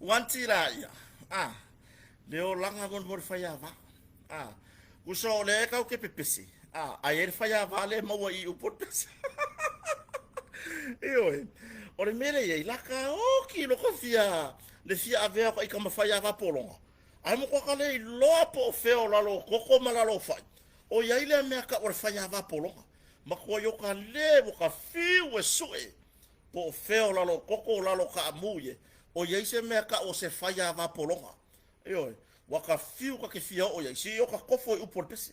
Uanti la ia, a, le olaga mo le mo le faiava. A, uso o lea e kau ke pepese, a, ai e le faiava le maua i upu o le pese. Ioe, o le mea lea i ai, la ka oki loko fia, le fia avea o ka ika ma faiava pologa. Ae mo ka le iloa po o fea o lalo o koko ma lalo o fai. O i ai lea mea ka o le faiava pologa. Ma kua i o ka le, ua ka fiu e sue. Po o fea o lalo o koko o lalo o kaamu ie, o i ai se mea kau o se faiava pologa. Ioe, ua ka fiu ka ke fia oo iai, si o ka kofo i upu o le pese.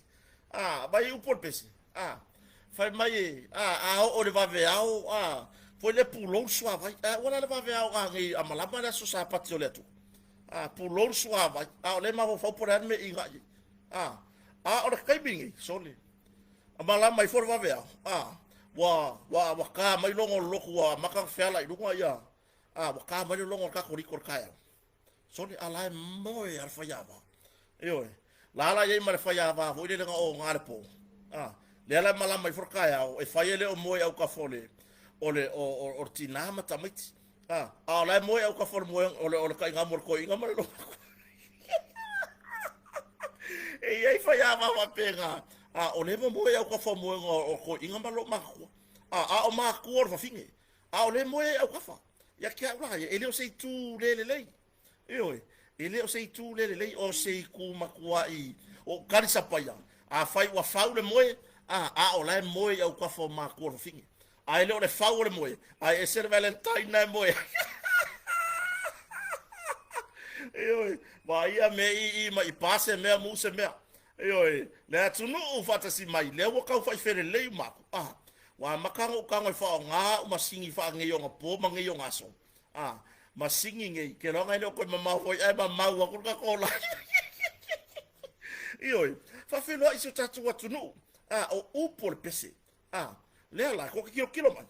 A, vai i upu o le pese. A, fai mai e, a, a oo i le vaveao, a, foi le pulou le suavai. A, ua la le vaveao a nei a malama le aso Sapati o le Atua. A, pulou le suavai. A o lea e mafaufau po o le a le mea i inai ai. A, a o le taimi nei, sole, A malama ifo le vaveao, a, ua, ua, ua ka mai logo o le lotu ua amata ona feala i luga ia, a, ua ka mai le logo o le Katoliko i le taeao. Sole, a la e moe a le faiava. Ioe, la la i ai ma le faiava foi lele na oga le po. A, lea la e malama ifo le taeao, e fai e le o moe i autafa o le, o le, o, o, o le tinā ma tamaiti. A, a o la e moe i autafa o le moe, o le, o le taigamu o le toeaina ma le logo. E i ai faiava faapena, a o lea moe au kafa moega o toeaiina ma loomatutua. A, a o matua o le fafine, a o lea moe au kafa. Ia te au la ia, e le o se itu le lelei. Ioe, e le o se itu le lelei, o se itu matuai o kalisapaia. Afai ua fau le moe, a, a o la e moe i autafa o matua o le fafine. A e le o le fau o le moe, ae ese le Valentine na e moe ai. Ioe, vaai mea i i ma i pa se mea mu se mea. Ioe, le atunuu faatasi mai, lea ua tau faifelelei uma atu. Ah, ua amata ona ou tago e faaaoga au masini faanei ogapo ma nei ogaso. Ah, masini nei, ke loaga e le o toe mamao foi ae mamau atu le tatou olaga. Ioe, faafeiloai si o tatou atunuu. Ah, o upu o le pese. Ah, lea la, ko ke kilokilo mai.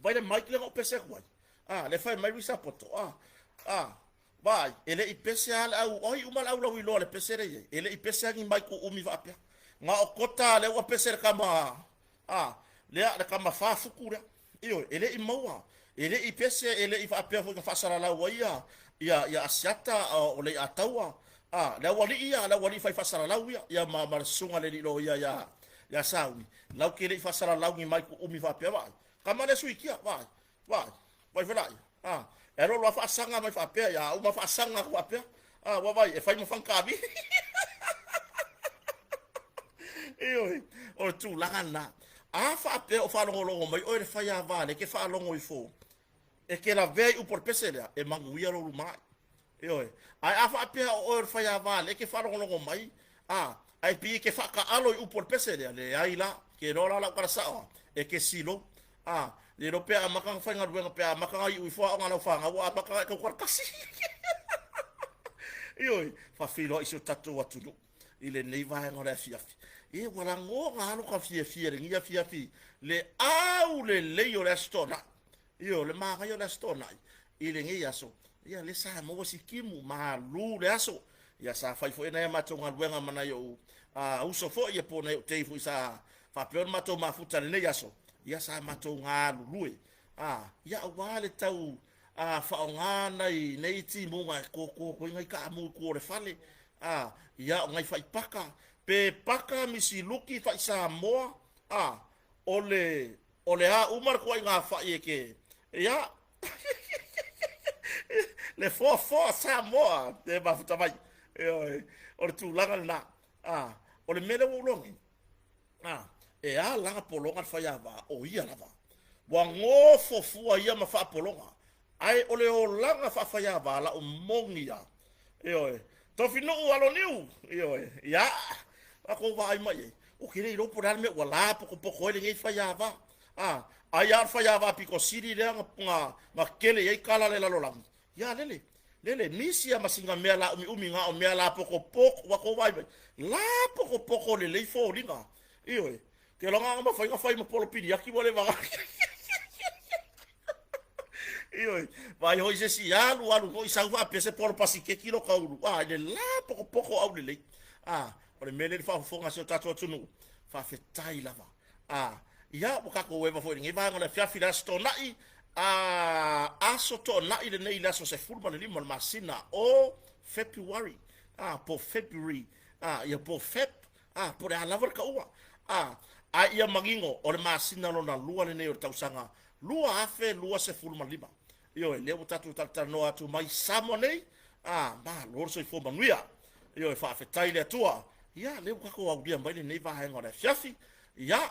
Vai le mic lea na ou pese atu ai. Ah, le fai mai Risa Poto. Ah, ah, vai, e le i pese a le au, oi uma le au lauiloa le pese le i ai. E le i pese a ni mic uumi faapea. Na o kota lea ua pese le kama, ah, lea le kama 4 futu lea. Ioe, e le i maua, e le i pese, e le i faapea foi na faasalalau ai ia, ia, ia Asiata o Leiataua. Ah, le aualii ia, le aualii fai faasalalau ia, ia ma, ma le susuga le alii loia ia, ia Saui. Lau ke le i faasalalau ni mic uumi faapea, vaai. Kama lea suikia, vaai, vaai, vai felai. Ah, e alu alu a faasaga mai faapea, ia uma faasaga atu faapea. Ah, ua vai, e fai ma fagatavi. Ioe, o le tulaga lena. A faapea o faalogologo mai oe le faiava lea e ke faalogo ifo, e ke lavea i upu o le pese lea, e manuia lou lumanai. Ioe. Ae a faapea o oe o le faiava lea e ke faalogologo mai, a, ae pei e ke faataalo i upu o le pese lea, leai la, ke iloa la lau tala sao a, e ke silou. A, le iloa pe a amata ona faigaluega, pe a amata ona iu ifo aoga a lau fanau, ua amata ona e tautalatasi. Ioe, faafeiloai i si o tatou atunuu i lenei vaega o le afiafi. E, ua lagona lava lo ta fiafia i lenei afiafi, le aulelei o le Aso Toonai. Ioe, le manaia o le Aso Toonai i lenei aso, ia lea sa maua si timu, malu le aso. Ia sa fai foi nai a matou galuega ma nai ou uso foi, ia po o nai ou tei foi sa faapea ona matou mafuta i lenei aso, ia sa matou galulue. Ia aua le tau faaaoga nai nei timuga e koko atu ai nai kaamu i tua o le fale, ia o nai faipaka, pe paka misiluki fai Samoa, o le O le a uma le tuaiga fai e ke, ia, le foafoa Samoa e mafuta mai. Ioe, o le tulaga lena. A, o le mea lea ua ou iloa nei, a, e a la pologa le faiava, o ia lava. Ua nofo fua ia ma faapologa, Ae o le olaga faafaiava lau moni ia. Ioe. Tofinuu Aloniu. Ioe. Ia. Matou vaai mai ai. Ou te le iloa po o le a le mea ua lapotopoto ai lenei faiava. A, ai lava o le faiava pito sili lea na, na, na tele i ai tala a le lalolagi. Ia, lele, lele, misi lava ma sina mea laumiumi na o mea lapotopoto, ua tou vaai mai, lapotopoto lelei foliga. Ioe. Ke loa na mafai ona fai ma polopiliaki ua leva. Ioe, vaai hoi se isi alu alu foi sau faapea se polo pasiketi lo kaulu. Ah, i le la pokopoko au lelei. Ah, o le mea lea i le faafofoga a si o tatou atunuu, faafetai lava. Ah, ia, ua tatou eva foi i lenei vaega o le afiafi i le Aso Toonai. A aso toonai lenei i le aso 15 o le masina o Fepuari, a po February, a ia po Feb, a po o le a lava le taua. A a ia manino o le masina lona lua lenei o le tausaga 2025. Ioe, lea ua tatou talatalanoa atu mai Samoa nei, a malo le soifua manuia. Ioe, faafetai i le Atua. Ia, lea ua tatou aulia mai lenei vaega o le afiafi. Ia,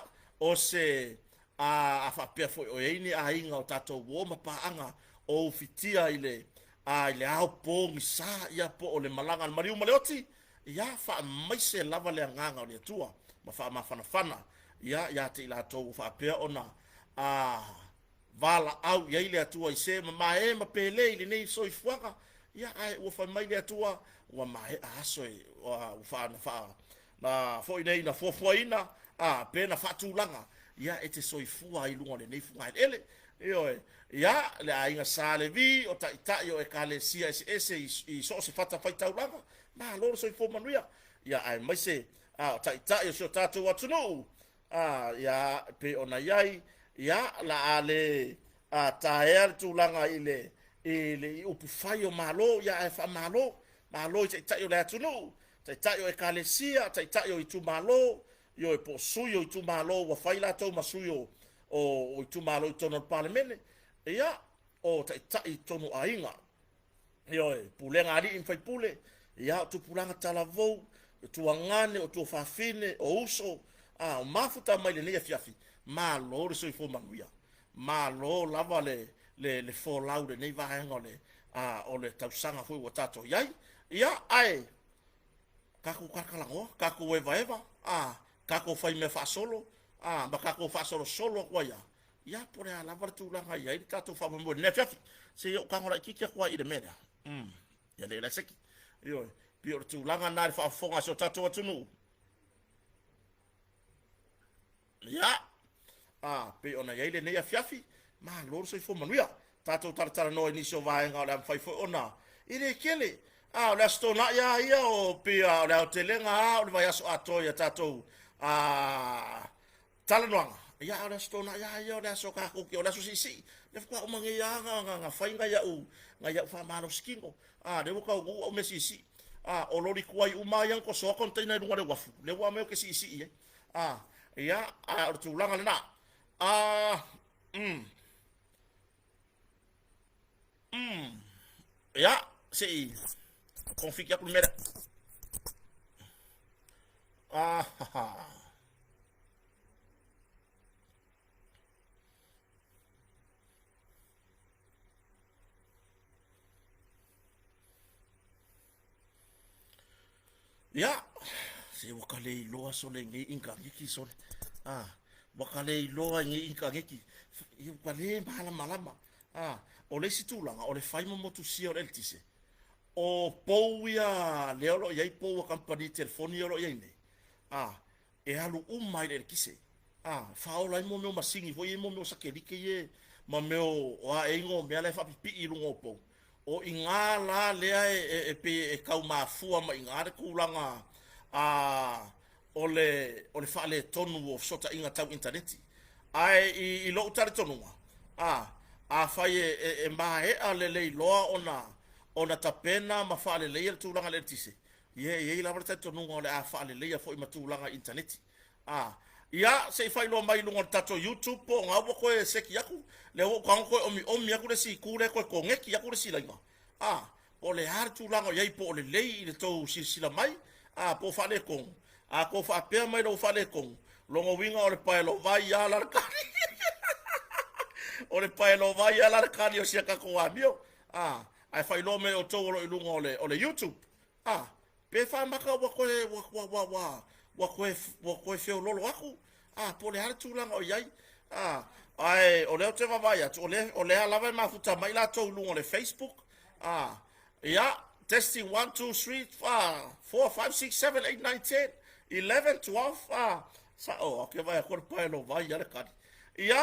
o se a, a faapea foi o i ai ni aiga o tatou uo ma paaga o ufitia i le, a, i le ao pogisa, ia po o le malaga a le maliu ma le oti, ia faamaise lava le agaga o le Atua ma faamafanafana, ia, ia te i latou ua faapea ona, a, valaau i ai le Atua i se mamae ma pele i lenei soifuaga, ia, ae ua fai mai le Atua, ua maea aso e, ua, ua, na faa, na foi nei na fuafuaina, a, pe na faatulaga, ia, e te soifua ai i luga o lenei fugaeleele. Ioe. Ia, le aiga Sa Levi, o taitai o ekalesia eseese i, i so o se fatafaitaulaga, malo le soifua manuia. Ia, aemaise, a, o taitai o si o tatou atunuu, a, ia, e pei ona i ai, ia, la a le, a, taea le tulaga i le, i le i upufai o Malo, ia, ae faamalo, malo i taitai o le atunuu, taitai o ekalesia, taitai o itumalo, ioe, po o sui o itumalo ua fai latou ma sui o, o, o itumalo i totonu o le Palemene, ia, o taitai i totonu o aiga, ioe, pulega a alii ma faipule, ia, o tupulaga talavou, o tuagane, o tuafafine, o uso, a, o mafuta mai lenei afiafi, malo le soifua manuia. Malo lava le, le, le folau i lenei vaega o le, a, o le tausaga foi ua tatou i ai. Ia, ae, tatou talatalanoa, tatou evaeva, a, tatou fai mea faasolo, a, ma tatou faasolosolo atu ai lava, ia, po o le a lava le tulaga e i ai le tatou faamoemoe i lenei afiafi. Se i ou tago laitiiti atu lava i le mea lea. Ia le laseki. Ioe, pei o le tulaga lena i le faafofoga a si o tatou atunuu. Ia, a, pei ona i ai lenei afiafi, malo le soifua manuia. Tatou talatalanoa i nisi o vaega o le a mafai foi ona, e le tele. A, o le Aso Toonai lava ia, o pei o le aotelega lava o le vaiaso atoa i a tatou a, talanoaga. Ia, a o le Aso Toonai lava ia o le aso tatou te, o le aso siisii. Lea faatoa uma nei lava na, na fai nai au, nai au faamalosi kino. A, lea ua taunuu au mea siisii. A, o loli tuai uma lava ia na tosoa container i luga o le uafu, lea ua aumai ou te siisii ai. A, ia, a o le tulaga lena. A, ia, se i konfiki atu le mea lea. Ah, ha, ha. Ia, se ua ka le iloa sole i nei inkaneti sole. Ah, ua ka le iloa i nei inkaneti. Ia, ua le malamalama. Ah, o le isi tulaga, o le fai ma motusia o le eletise. O pou ia, lea o lo o i ai pou a kamupani telefoni o lo o i ai nei. Ah, e alu uma i le eletise. A, faaola ai mo mea o masini foi ia, mo mea o satelite ia ma mea o a ea igoa o mea la e faapipii i luga o pou. O i ina la lea e, e, e pei e tau mafua mai i ina le tulaga a, o le, o le faaletonu o fesootaiga tau initaneti. Ae i, i lou talitonuga, a, afai e, e, e maea lelei loa ona, ona tapena ma faaleleia le tulaga i le eletise, Ia, e i ai lava le talitonuga o le a faaleleia foi ma tulaga i initaneti. A, ia, se i faailoa mai i luga o le tatou YouTube po o ga ua toe seki atu, lea ua ou tago toe omiomi atu le isi itu lea toe koneki atu le isi laina. A, po o le a le tulaga o i ai, po o lelei i le tou silasila mai, a, po o faaletonu. A tou faapea mai loa ua faaletonu, lona uiga o le paelovai lava la le kali. O le paelovai lava la le kali o si a tatou amio. A, ae faailoa mai e outou o lo o i luga o le, o le YouTube. A, pe faamaka ua toe, ua, ua, ua, ua, ua toe, ua toe feololo atu, a, po o le a le tulaga o i ai. A, ae o lea ou te vaavaai atu, o lea, o lea lava e mafuta mai latou i luga o le Facebook. A, ia, testing 1, 2, 3, 4, 5, 6, 7, 8, 9, 10, 11, 12, a, sa'o, ou te vaai atu o le paelo vai a le kali. Ia,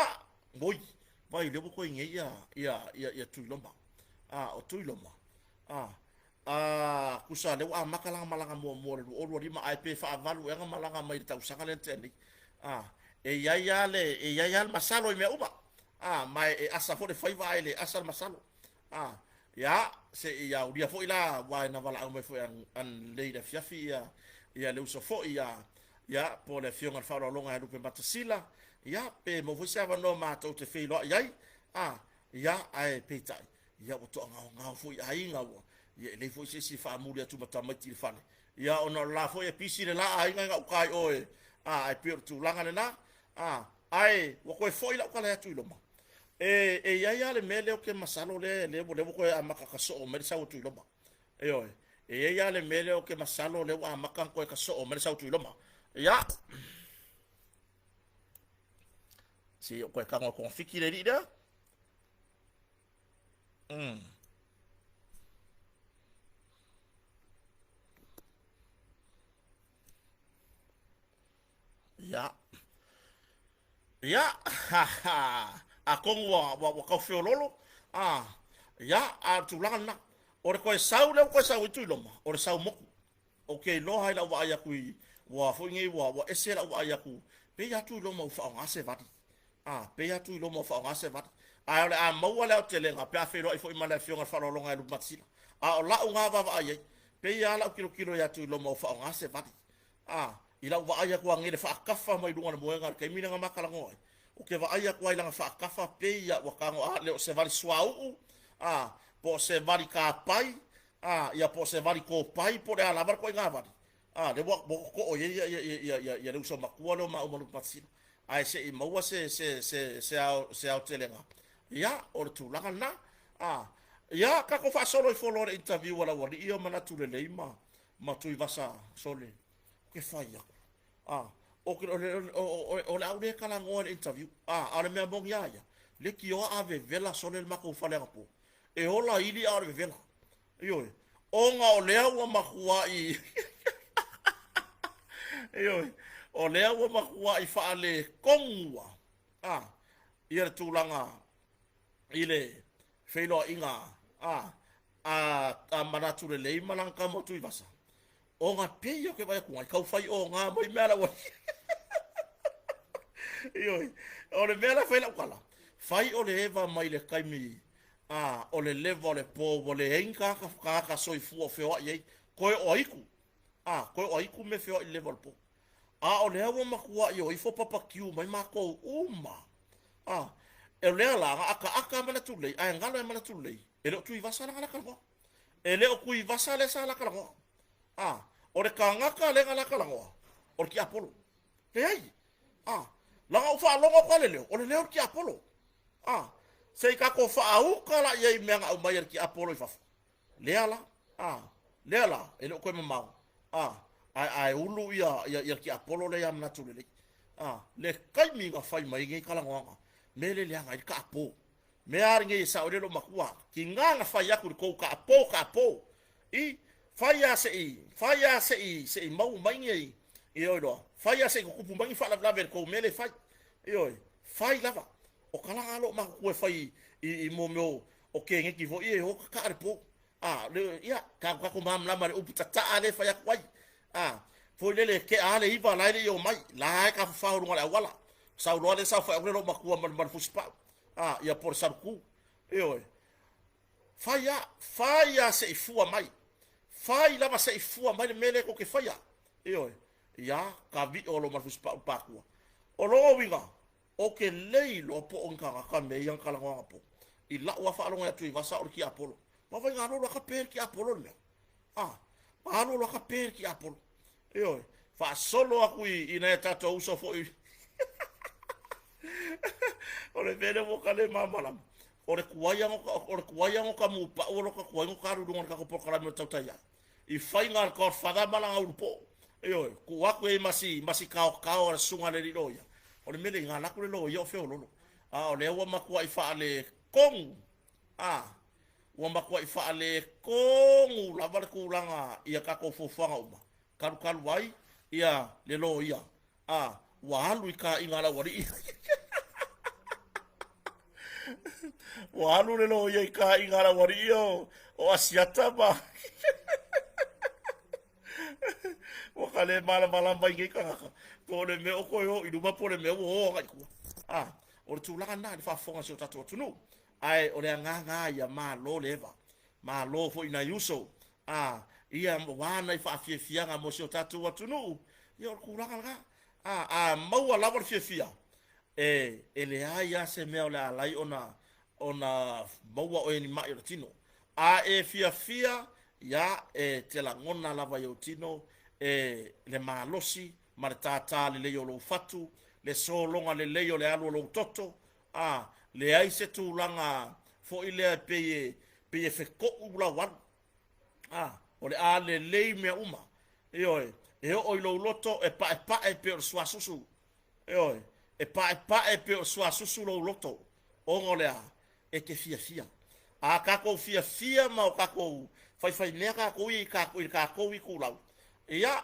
oi, vai, lea ua toe i nei ia, ia, ia, ia Tuiloma. A, o Tuiloma, a, A, tusa lea ua amata lana malaga muamua i le 2025 ae pe faavalu ea na malaga mai i le tausaga lea na tea nei. A, e i ai lava le, e i ai lava le masalo i mea uma. A, ma e asa foi le faiva ae le asa le masalo. A, ia, se i aulia foi la, aua na valaau mai foi ananei i le afiafi ia, ia le uso foi ia, ia, po o le afioga i le faaaloaloga ia Lupemasasila, ia, pe maua foi se avanoa matou te feiloai ai, a, ia, ae peitai, ia, ua toagaogao foi aiga, ua, ia, e leai foi se isi e faamuli atu ma tamaiti i le fale, ia, ona o le la foi e pisi le la aiga i gauta i o e, a, ae pei o le tulaga lena, a, ae ua toe foi lau tala atu i loma. E, e i ai lava le mea lea ou te masalo lea, lea, lea ua toe amata tasoo mai le sau o Tuiloma. Ioe, e i ai lava le mea lea ou te masalo lea ua amata ona toe tasoo mai le sau o Tuiloma. Ia, se i ou toe tago i togafiti le alii lea. Ia. Ia, ha, ha. Atonu ua, ua, ua tau feololo. Ah, ia, a o le tulaga lena. O le toe sau lea ua toe sau ai Tuiloma, o le sau motu. Ou te iloa i lau vaai atu i, ua foi nei, ua, ua ese lau vaai atu, pei lava Tuiloma ua faaaoga se vali. Ah, pei lava Tuiloma ua faaaoga se vali. Ae o le a maua le aotelega pe a feiloai foi ma le afioga i le faaaloaloga ia Lupemasasila. A o lau na vaavaai ai, pei lava lau tilotilo ia Tuiloma ua faaaoga se vali. A, i lau vaai atu anei le faatafa mai luga o le moega i le taimi lea na ma talanoa ai, ou te vaai atu lava i lana faatafa pei a ua tago a le o se vali suauu, a, po o se vali tapai, a, ia po o se vali topai po o le a lava le ituaiga vali, a, lea ua, ua totoo i ai ia, ia, ia, ia, ia le uso matua lea o maua ma Lupemasasila. Ae se i maua se, se, se, se, ao, se aotelega, ia, o le tulaga lena. A, ia, tatou faasolo ifo loa i le interview a le aualii ia o Manatu Lelei ma, ma Tuivasa sole ou te fai atu a o ke o le o le au le talanoa i le interview a a o le mea moni a ia leitioa a vevela sole le matou fale anapo e ola ili a o le vevela ioe ona o lea ua matuai ioe o lea ua matuai faaletonu a ia le tulaga i le feiloaiga a a, a manatu lelei ma lana tama o Tuivasa, ona pei o ke vaai atu ai, kau fai o ngā mai mea la ua Ioe, o le mea la fai lau tala, fai o le eva mai le taimi a, o le leva o le pō, ua leai ni tagata, tagata soifua o feoai ai, koe o aiku, a, koe o aiku me feoai i le leva o le pō. A o lea ua matuai o ifo papakiu mai mākou uma. A, o lea la, na akaaka a manatu lelei, ae galo e manatu lelei, e le o Tuivasa lea na latalanoa. E le o Tuivasa lea sa latalanoa. A, o le tagata lea na latalanoa, o le tiapolo. Leai. A, leaga ou faalogo atu lava le leo, o le leo o le tiapolo. A, se i tatou faauka la i ai i mea na aumai e le tiapolo i fafo. Lea la, a, lea la, e le o toe mamao, a, ae, ae ulu ia, ia, ia le tiapolo lea ia Manatu Lelei. A, le taimi na fai mai ai nei talanoaga, mea le leaga ai le taapo. Mea a lenei e sao ai le loomatua, tiga na fai atu i le tou taapo, taapo. I, fai a se i, fai a se i, se i maua mai ni, ioe loa, fai a se i tutupu mai ni faalavelave i le tou mea lea e fai. Ioe, fai lava. O talaga a loomatua e fai i, i mo mea o, o keneti foi ia e o tataa le po. A, le, ia, tatou tatou malamalama i le upu tataa lea e fai atu ai. A, foi lele e tea lava le iva la e le i omai, la e tafafao i luga o le auala. Sau loa le saofai atu le loomatua ma le, ma le fusipau. A, ia po o le salutu. Ioe. Fai a, fai a se i fua mai. Fai lava se i fua mai le mea lea tou te faia. Ioe. Ia, ka viʻo lo ma le fusipau patua. O lona uiga, ou te le iloa po o ni tagata mea ia na talanoa anapo. I la'u lava faalogo ia Tuivasa o le tiapolo. Ma vai na alu alu lava kape le tiapolo le mea. A, na alu alu lava kape le tiapolo. Ioe, faasolo atu i, i nai a tatou uso foi. O le mea lea ua ka le malamalama. O le tuai aga o le tuai aga o ka mupau o lo ka tuai o ka alu i luga o le tatou polokalame o le tautai ae. I faiga a le Godfather ma lana ulu po'o. Ioe, tuu atu i ai ma si, ma si kaokao a le susuga a le alii loia. O le mea lea, na alu atu le loia o feololo. A o lea ua matuai faaletonu, a, ua matuai faaletonu lava le tulaga i a tatou fuafuaga uma, talu talu ai ia le loia, a, ua alu i kaiga a le aualii. Ua alu le loia i kaiga a le aualii o, o Asiata ma ua ka le malamalama i nei tagata, po o le mea o toe o i luma po o le mea ua o agai i tua. A. O le tulaga lena i le faafofoga a si o tatou atunuu. Ae o le agaga lava ia, malo le eva, malo foi i nai uso, a, ia aua nai faafiafiaga mo si o tatou atunuu, ia o le tulaga lena. A, a maua lava le fiafia, e, e leai lava se mea o le a ala ai ona, ona maua oe ni mai o le tino. A e fiafia, ia, e te lagona lava i ou tino, e, le malosi ma le tātā lelei o lou fatu, le sologa lelei o le alu o lou toto, a, leai se tulaga foi lea e pei e, pei e fekoʻu lau alu. A, o le a lelei mea uma. Ioe, e oo i lou loto e paepae pei o le suasusu. Ioe, e paepae pei o le suasusu lou loto, ona o le a? E te fiafia. A tatou fiafia ma o tatou faifaimea tatou ia i le tatou itulau, ia,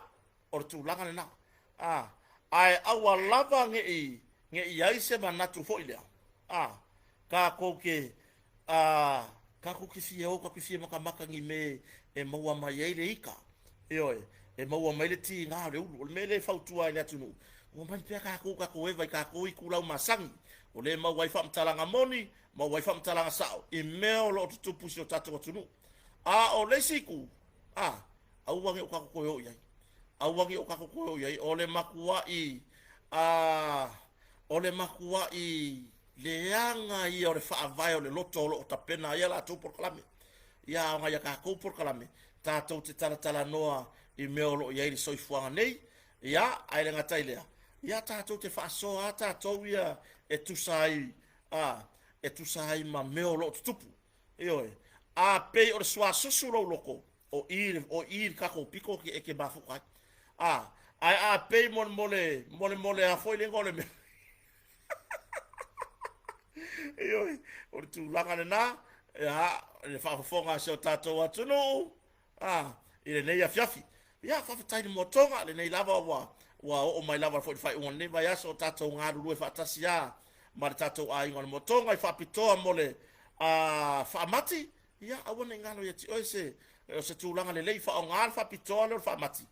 o le tulaga lena. A, ae aua lava ne i, ne i ai se manatu foi lea, a, tatou te, a, tatou te fia o, tatou te fia matamata i ni mea e maua mai ai le ita, ioe, e maua mai le tiga o le ulu. O le mea lea e fautua ai i le atunuu, omai pea tatou, tatou eva i tatou itulau masani, o lea e maua ai faamatalaga moni, maua ai faamatalaga sao i mea o lo o tutupu i si o tatou atunuu. A o le isi itu, a, aua ne i o tatou toe o i ai. Aua ne i o tatou toe o i ai. O le matuai, a, o le matuai leaga ia o le faavae o le loto o lo o tapena ai a latou polokalame. Ia, a o nai a tatou polokalame, tatou te talatalanoa i mea o lo o i ai i le soifuaga nei, ia, ae le gata i lea, ia, tatou te faasoa lava tatou ia e tusa ai, a, e tusa ai ma mea o lo o tutupu. Ioe. A pei o le suasusu lou loto, o i, o i i le tatou pito e te mafuta ai. A, ae a pei molemole, molemole a foi le igoa o le mea. Ioe, o le tulaga lena, ia, le faafofoga a si o tatou atunuu, a, i lenei afiafi. Ia, faafetai i le moatoga, lenei lava ua, ua oo mai lava foi i le faaiuga o lenei vaiaso o tatou galulue faatasi a ma le tatou aiga o le moatoga i faapitoa mo le a, faamati. Ia, aua ne i galo ia te oe se, o se tulaga lelei, faaaoga le faapitoa lea o le faamati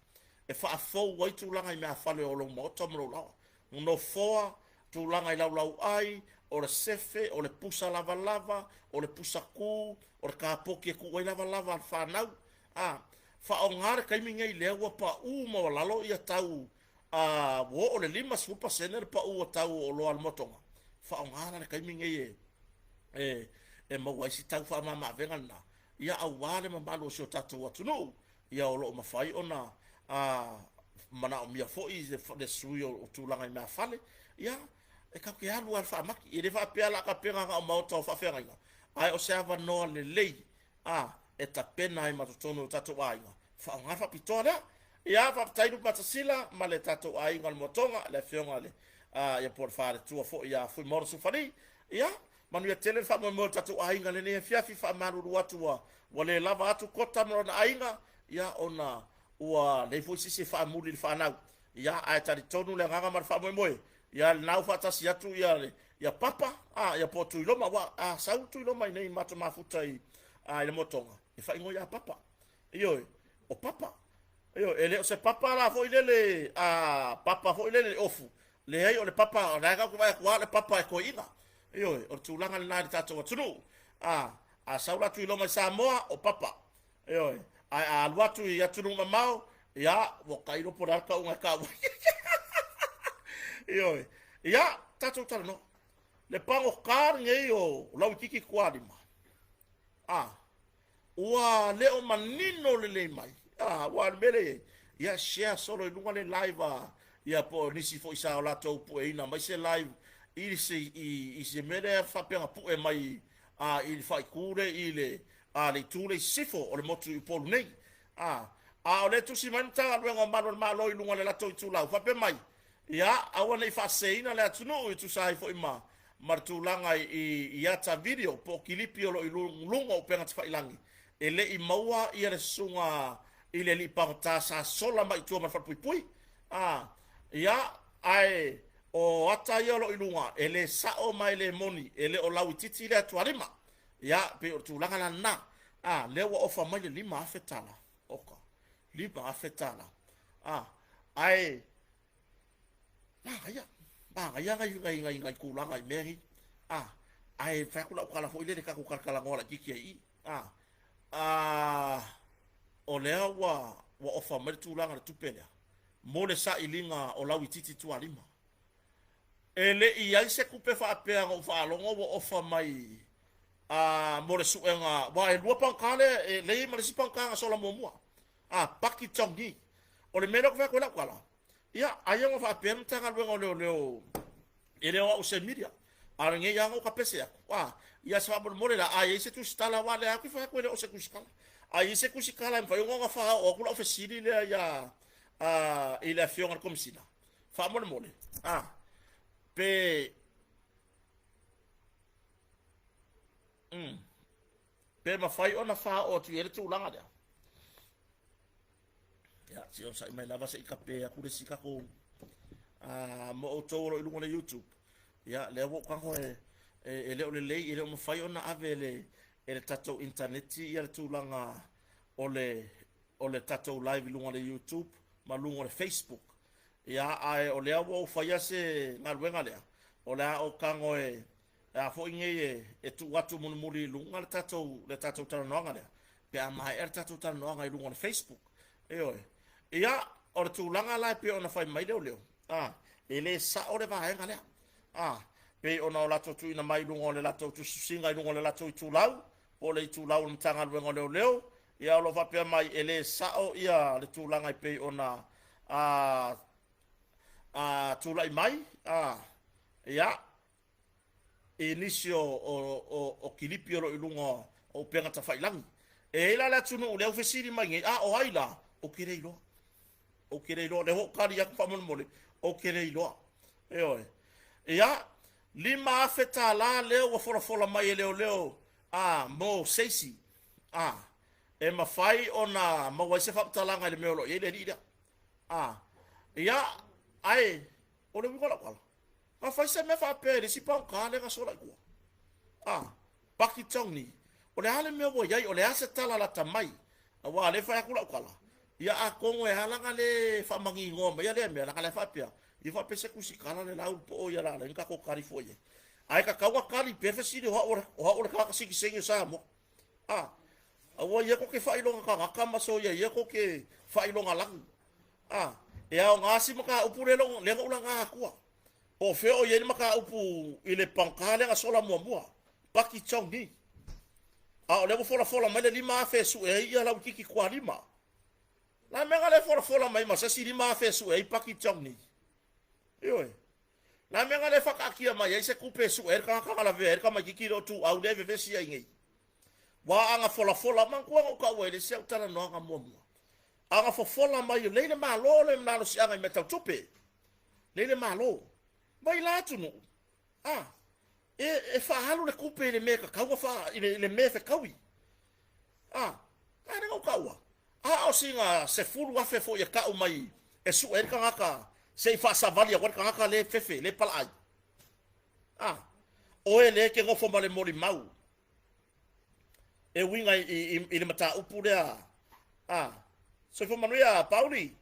e faafou ai tulaga i meafale o lou maota ma lou laoa. Nofoa, tulaga i laulauai, o le sefe, o le pusa lavalava, o le pusa kū, o le kapoti e tuu ai lavalava a le fanau. A, faaaoga le taimi nei lea ua paū maualalo ia tau, a, ua oo i le 50% le paū o tau o oloa a le motoga. Faaaoga la le taimi nei e, e, e maua ai si tau faamama-avega lena, ia aua le mamalu o si o tatou atunuu. Ia o lo o mafai ona a manaomia foi le sui o tulaga i meafale, ia e tatou te alu lava i le faamati. E le faapea o le a tapena na o maota o faafeagaiga, ae o se avanoa lelei a e tapena ai ma totonu o tatou aiga, faaaoga le faapitoa lea. Ia, faafetai Lupatasila ma le tatou aiga o le Moatoga, le afioga i le ia po o le faletua foi ia Fuimaono Sufali. Ia, Manuia tele le faamoemoe o le tatou aiga i lenei afiafi, faamalulu atu ua ua le lava atu Kota ma lona aiga, ia ona ua leai foi se isi e faamuli i le fanau. Ia ae talitonu le agaga ma le faamoemoe, ia lena ua faatasi atu ia ia Papa, a ia po o Tuiloma, aua a sau Tuiloma i nei matou mafuta i a i le Motoga, e faaigoa ia Papa. Ioe, o Papa. Ioe, e le o se papa la foi lele a papa foi lele ofu, Leai, o le papa, o la e tatou te vaai atu lava o le papa e toeaina. Ioe, o le tulaga lena i le tatou atunuu. A, a sau la Tuiloma i Samoa, o papa. Ioe, ae a alu atu i atunuu mamao, ia, ua tailo po o le a le tauga e tau ai. Ioe, ia, tatou talanoa. Le pagota lenei o Lauititi Tualima, a, Ua le o manino lelei mai. Ah, aua o le mea lea e i ai, ia share solo i luga le live a, ia po o nisi foi sa o latou pueina mai se live i se, i, i se mea lea faapea na pue mai a, i le faaitu lea i le, a, le itu lea i sisifo o le motu i Upolu nei. A, a o lea e tusi mai le Matagaluega o Malu a le Malo i luga o le latou itulau, faapea mai, Ia, aua ne i faaseseina le atunuu e tusa ai foi ma, ma le tulaga i, i ata video po o kilipi o lo o i luga o upega tafailangi, e le i maua ia le susuga i le alii pagota sa sola mai i tua ma le falepuipui. A, ia, ae o ata ia o lo o i luga, e le sao ma e le moni, e le o lauitiiti le atualima. Ia, pei o le tulaga la lena. A, lea ua ofa mai le $5,000. Oka, $5,000. A, ae Manaia, manaia nai, nai, nai, nai tulaga i mea nei. A, ae fai atu lau tala foi lele tatou talatalanoa laitiiti ai i i. A, a, o lea ua, ua ofa mai le tulaga i le tupe lea mo le sailiga o Lauitiiti Tualima. E le i i ai se tupe faapea na ou faalogo ua ofa mai a, mo le suega, aua e lua pagota lea, e lea e i ai ma le isi pagota na sola muamua, a Paki Chongyi. O le mea lea ou te fai atu ai lau tala, ia, aia ua faapea le Matagaluega o Leoleo e le o au o se media, a o lenei lava na ou tapese atu, a, ia se faamolemole la, a i ai se tusitala, aua o lea lava ou te fai atu e le o se tusitala. A i ai se tusitala e mafai ona faaoo atu lau fesili lea ia, a, i le Afioga i le Komesina, faamolemole, a, pe, mm, pe mafai ona faaoo atu i ai le tulaga lea. Ia, se i onosai mai lava se i kape atu le isi tatou mo outou o lo o i luga o le YouTube. Ia, lea ua ou tago e, e, e le o lelei, e le o mafai ona ave e le, e le tatou initaneti ia le tulaga o le, o le tatou live i luga o le YouTube ma luga o le Facebook. Ia, ae o lea ua ou faia se galuega lea, o le a ou tago e, E a foi nei e, e tuu atu mulimuli i luga le tatou, le tatou talanoaga lea, pe a maea le tatou talanoaga i luga o le Facebook. Ioe. Ia, o le tulaga la e pei ona fai mai leoleo, a, e le sao le vaega lea. A, pei ona o latou tuuina mai i luga o le latou tusitusiga i luga o le latou itulau, po o le itulau o le Matagaluega o Leoleo, ia o lo o faapea mai e le sao ia le tulaga e pei ona a, a tulai mai, a, ia, i nisi o, o, o, o kilipi o lo o i luga o upega tafailagi. E i ai la le atunuu lea ua fesili mai nei, a o ai la? Ou te le iloa. Ou te le iloa. Lea ua ou tali atu faamolemole, ou te le iloa. Ioe. Ia, $5,000 lea ua folafola mai e leoleo a, mo seisi a, e mafai ona maua ai se faamatalaga i le mea o lo o i ai le alii lea. A, ia, ae o le uiga o lau tala, Na fai se mea faapea i le isi pagota lea na sola i tua. A, Paki Tony, o le a le mea ua i ai, o le a se tala lata mai? Aua o lea e fai atu lau tala, ia atonu e ala ona le faamaniinoa maia lea mea, leaga o la e faapea, ia faapea se tusitala le la ulu po o ia la ala ai ona tatou tali fua i ai. Ae tatau ona tali pea fesili o au o au o le tagata sitiseni o Samoa. A, aua ia tou te faailoga tagata ma soia ia tou te faailoga lanu. A, e aoga si mataupu lea lea na ou laga atua. Po o fea o i ai le mataupu i le pagota lea na sola muamua, Paki Chong Ni. A o lea ua folafola mai le 5,000 e sue ai ia Lauitiiti Tualima. La mea na le folafola mai ma se isi 5,000 e sue ai Paki Chong Ni. Ioe. La mea na le faataatia mai ai se tupe e sue ai le tagata na lavea ai le tamaitiiti lea o Tuau lea e vevesi ai nei. Ua aga folafola, manatua na ou taua i le isi au talanoaga muamua. Aga fofola mai lei le Malo le malosiaga i mea tau tupe. Lei le Malo. Mai la atunuu, a, e, e faaalu le tupe i le mea e tatau ona faa, i le, i le mea e fetaui. A, a lea na ou taua. A o sina 10,000 foi e tau mai e sue ai le tagata se i faasavali atu ai le tagata lea e fefe, lea e palaai. A, oe lea e te nofo ma le molimau e uiga i, i, i le mataupu lea. A, soifua manuia Pauli,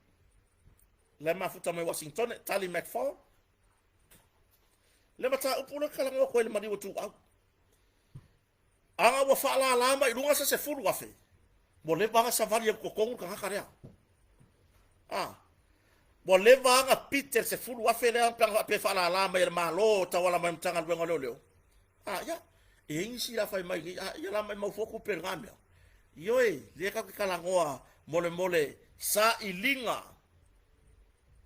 le mafuta mai Washington, Tali McFall. Le mataupu lea talanoa atu ai le maliu o Tuau. Aga ua faalala mai i luga se 10,000, ua leva ona savali atu totonu le tagata lea. A, ua leva ona pite le 10,000 lea pe ana faapea e faalala mai e le Malo tauala mai Matagaluega o Leoleo. A, ia, e i ai nisi la fai mai nei, a, ia la maimau fua tupe i lena mea. Ioe, lea tatou te talanoa molemole sailiga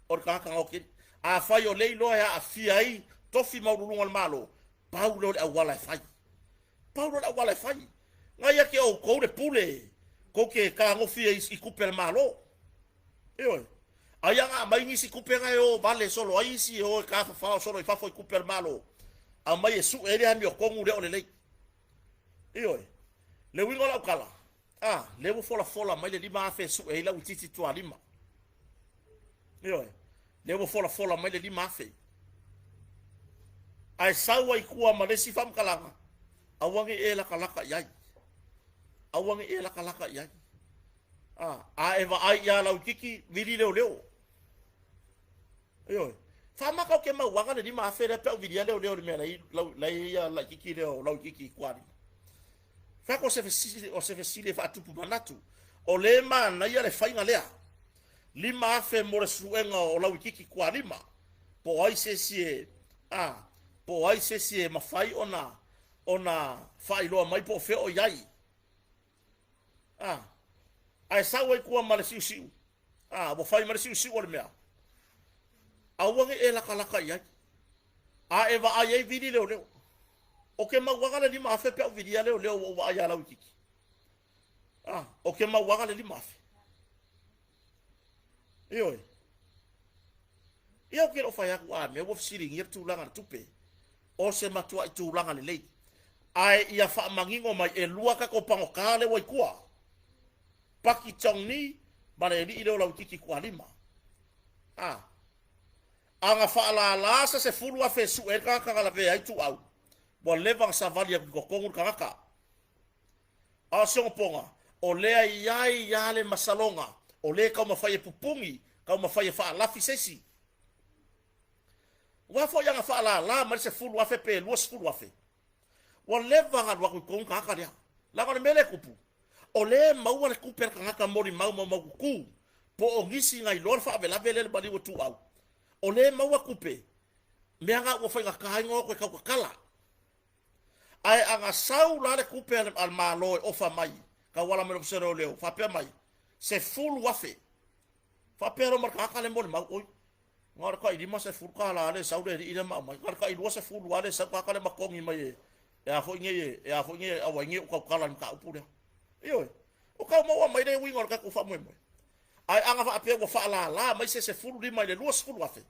o le tagata gaoki. Afai o lea iloa e aafia ai tofi maualuluga o le Malo, pau lea o le auala e fai. Pau lea o le auala e fai. Na ia te outou le pule, tou te tagofi ai i tupe a le Malo. Ioe. Ai aga aumai nisi tupe na e o vale solo ai isi e o e tafafao solo i fafo i tupe a le Malo. Aumai e sue ai le amiotonu lea o lelei. Ioe. Le uiga o lau tala, a, lea ua folafola mai le 5,000 e sue ai Lauitiiti Tualima. Ioe. Lea ua folafola mai le 5,000. Ae sau ai tua ma le isi faamatalaga, aua ne i e latalata i ai. Aua ne i e latalata i ai. A, a e vaai ia Lauitiiti, vili leoleo. Ioe. Faamaka o ke mauaga le 5,000 lea pe au vilia leoleo le mea lai lai ia laititi lea o Lauititi i Kualima. Fai o se fesili, o se fesili e faatupu manatu. O le manaia le faiga lea. 5,000 mo le suega o Lauititi Kualima. Po o ai se isi e, a, po o ai se isi e mafai ona, ona faailoa mai po o fea o i ai. A, ae sau ai tua ma le siusiu. A, ua fai ma le siusiu o le mea. Aua ne i e latalata i ai. A e vaai ai vili leoleo. O ke mauaga le 5,000 pe au vilia leoleo ua ou vaai ia Lauititi. A, o ke mauaga le 5,000. Ioe. Ia ou te le o fai atu a mea ua fesiligia le tulaga le tupe. O se matuai tulaga lelei. Ae ia faamanino mai e lua tatou pagota lea ua i tua. Paki Chong Ni ma le alii lea o Lauititi Kualima. A. A na faalala se 10,000 e sue ai le tagata na lavea ai Tuuau, ua leva ona savali atu i totonu le tagata. A o si ona poga, o lea i ai lava le masaloga, o lea e taumafai e pupuni, taumafai e faalafi se isi. Aua foi a na faalala mai le 10,000 pe 20,000, ua leva ona alu atu i totonu le tagata lea. Leaga o le mea lea e tupu, o lea e maua le tupe a le tagata molimau maumaututu, po o nisi na iloa le faalavelave lea i le maliu o Tuuau, o lea e maua tupe, mea na ua faigata ai ona o atu e tautatala. Ae a na sau la le tupe a le Malo e ofa mai, tauala mai le Ofisa o Leoleo, faapea mai, 10,000. Faapea loa ma le tagata lea molimau, oi, na o le tai $50 lea e sau le alii lea ma aumai, na o le tai $20 lea e sau tagata lea ma togi mai e, e a foi nei, e a foi nei, aua ai nei ou tautala i le mataupu lea. Ioe, o tau maua mai le uiga o le tatou faamoemoe. Ae a na faapea ua faalala mai se 15 i le 20,000,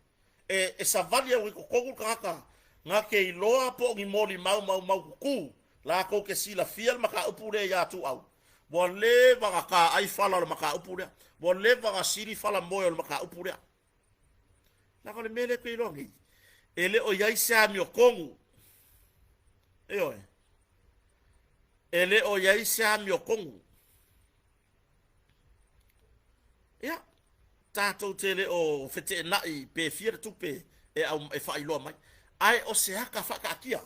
e, e savali au i totonu le tagata na te iloa po o ni molimau maumaututu latou te silafia le mataupu lea iā Tuuau. Ua leva ona taai fala o le mataupu lea. Ua leva ona sili fala moe o le mataupu lea. Leaga o le mea lea e te iloa nei, e le o i ai se amiotonu. Ioe. E le o i ai se amiotonu. Ia, tatou te le o feteenai pe fia le tupe e, au, e faailoa mai. Ae o se ata faataatia.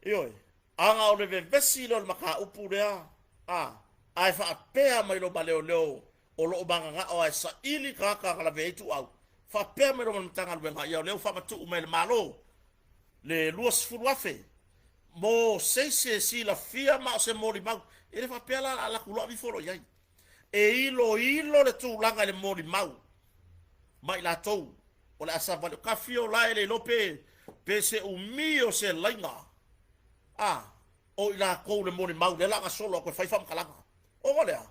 Ioe, aga o le vevesi lea o le mataupu lea, a, ae faapea mai lo maleoleo o lo o mananao ae saili tagata na lavea ai Tuuau, faapea mai lo ma le Matagaluega, ia o lea ua faamatuu mai e le Malo le 20,000 mo se isi e silafia ma o se molimau. E le faapea la a laku loa avifo loa i ai. E iloilo le tulaga i le molimau ma i latou o le a savali. O ka fio la e le iloa pe, pe se umi o se laiga a o i latou le molimau lea la gasolo atu e fai faamatalaga. Ona o lea,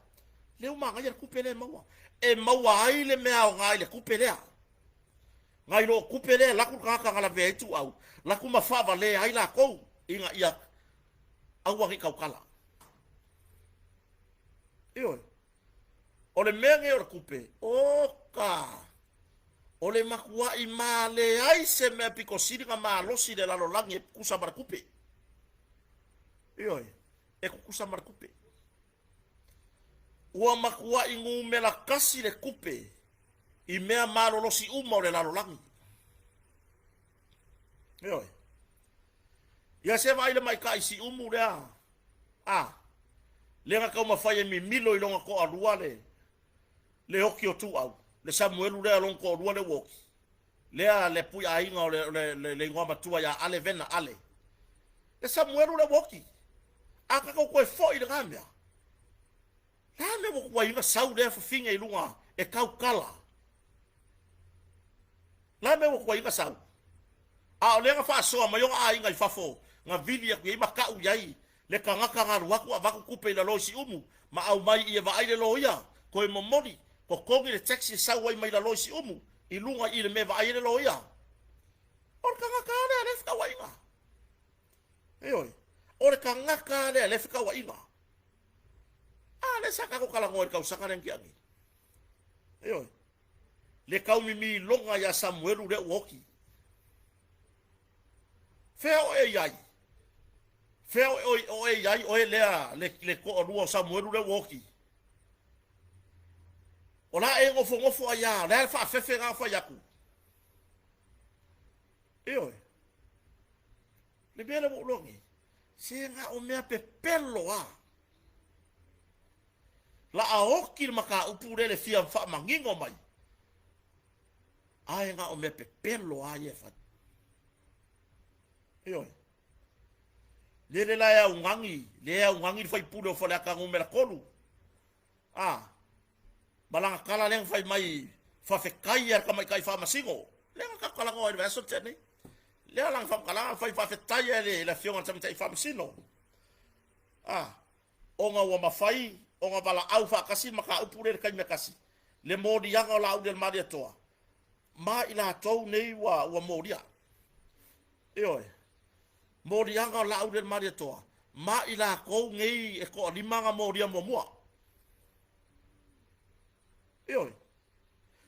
lea ua manaia le tupe lea e maua. E maua ai le mea aoga i le tupe lea. Nai lo tupe lea laku le tagata na lavea ai Tuuau, laku ma faavalea ai lakou ina ia aua ne i tautala. Ioe. O le mea nei o le tupe, oka, o le matuai ma leai se mea pito sili na malosi i le lalolagi e tutusa ma le tupe. Ioe, e tutusa ma le tupe. Ua matuai numera tasi le tupe i mea malolosi uma o le lalolagi. Ioe. Ia se vaai le maita'i Siumu lea, a, lea na taumafai e mimilo i lona toalua le, le oti o Tuuau, le Samuelu lea lona toalua lea ua oti. Lea le puiaiga o le, le, le, le igoa matua ia Ale Vena Ale. Le Samuelu lea ua oti. A tatou toe foi i lena mea, le a mea ua tuai ona sau lea fafine i luga e tautala? Le a mea ua tuai ona sau? A o lea na faasoa mai ona aiga i fafo, na vili atu i ai ma tau i ai le tagata na alu atu avatu tupe i lalo i Siumu ma aumai i e vaai le loia, toe momoli, totogi le taxi e sau ai mai lalo i Siumu i luga i le mea e vaai ai le loia. O le tagata lava lea lea fetauaiga. Ioe, o le tagata lava lea lea fetauaiga. A lea sa tatou talanoa i le tausaga lea na tea nei. Ioe, le taumimiloga ia Samuelu lea ua oti. Fea oe i ai? Fea oe, oe i ai oe lea le, le toalua o Samuelu lea ua oti? O la e nofonofo ai lava, o le a le faafefe na fai atu? Ioe. Le mea lea ua ou iloa nei, se na o mea pepelo lava. Laa oti le mataupu lea i le fia faamanino mai, ae na o mea pepelo lava ia e fai. Ioe. Lele la e augani, lea e augani le faipule o Faleata numera 3. A, ma lana tala lea na fai mai, faafetai ia le tamaitai faamasino. Lea na tatou talanoa ai i le vaiaso na tea nei. Lea lana faamatalaga na fai faafetai ia le afioga i le tamaitai faamasino. A, ona ua mafai ona valaau faatasi le mataupu lea i le taimi e tasi, le moliaga o Laauli a le Malietoa ma i latou nei ua molia. Ioe. Moliaga o Laauli a le Malietoa ma i latou nei e toalima na molia muamua. Ioe.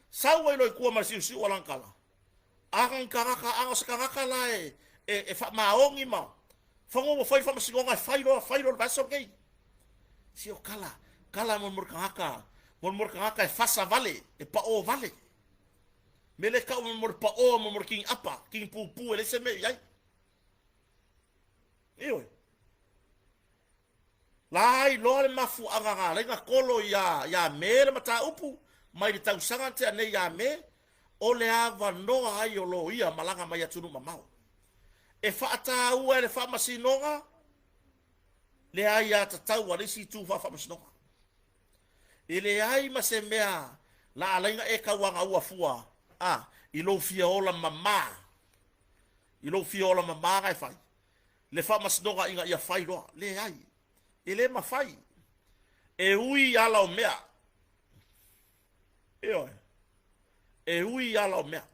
Sau ai loa i tua ma le siusiu o lana tala. A na ni tagata, a na o se tagata la e, e, e faamaoni ma fanua ua fai faamasinoga e fai loa, fai loa le vaiaso lenei. Se o tala, tala mo le tagata, mo le tagata e fasa vale, e paʻō vale. Mea lea e tau mo le paʻō mo le kini apa, kini pupū e leai se mea i ai. Ioe. La iloa le mafuaaga na ala ai na tolo ia Me le mataupu mai le tausaga na tea nei ia Me, o le avanoa ai o loia malaga mai atunuu mamao. E faataua e le Faamasinoga le aiatatau a le isi itu faafaamasinoga. E leai ma se mea la ala ai na e tauagaua fua a i lou fia ola mama, i lou fia ola mama na e fai. Le faamasinoga ina ia fai loa. Leai, e le mafai. E ui i ala o mea. Ioe. E ui i ala o mea.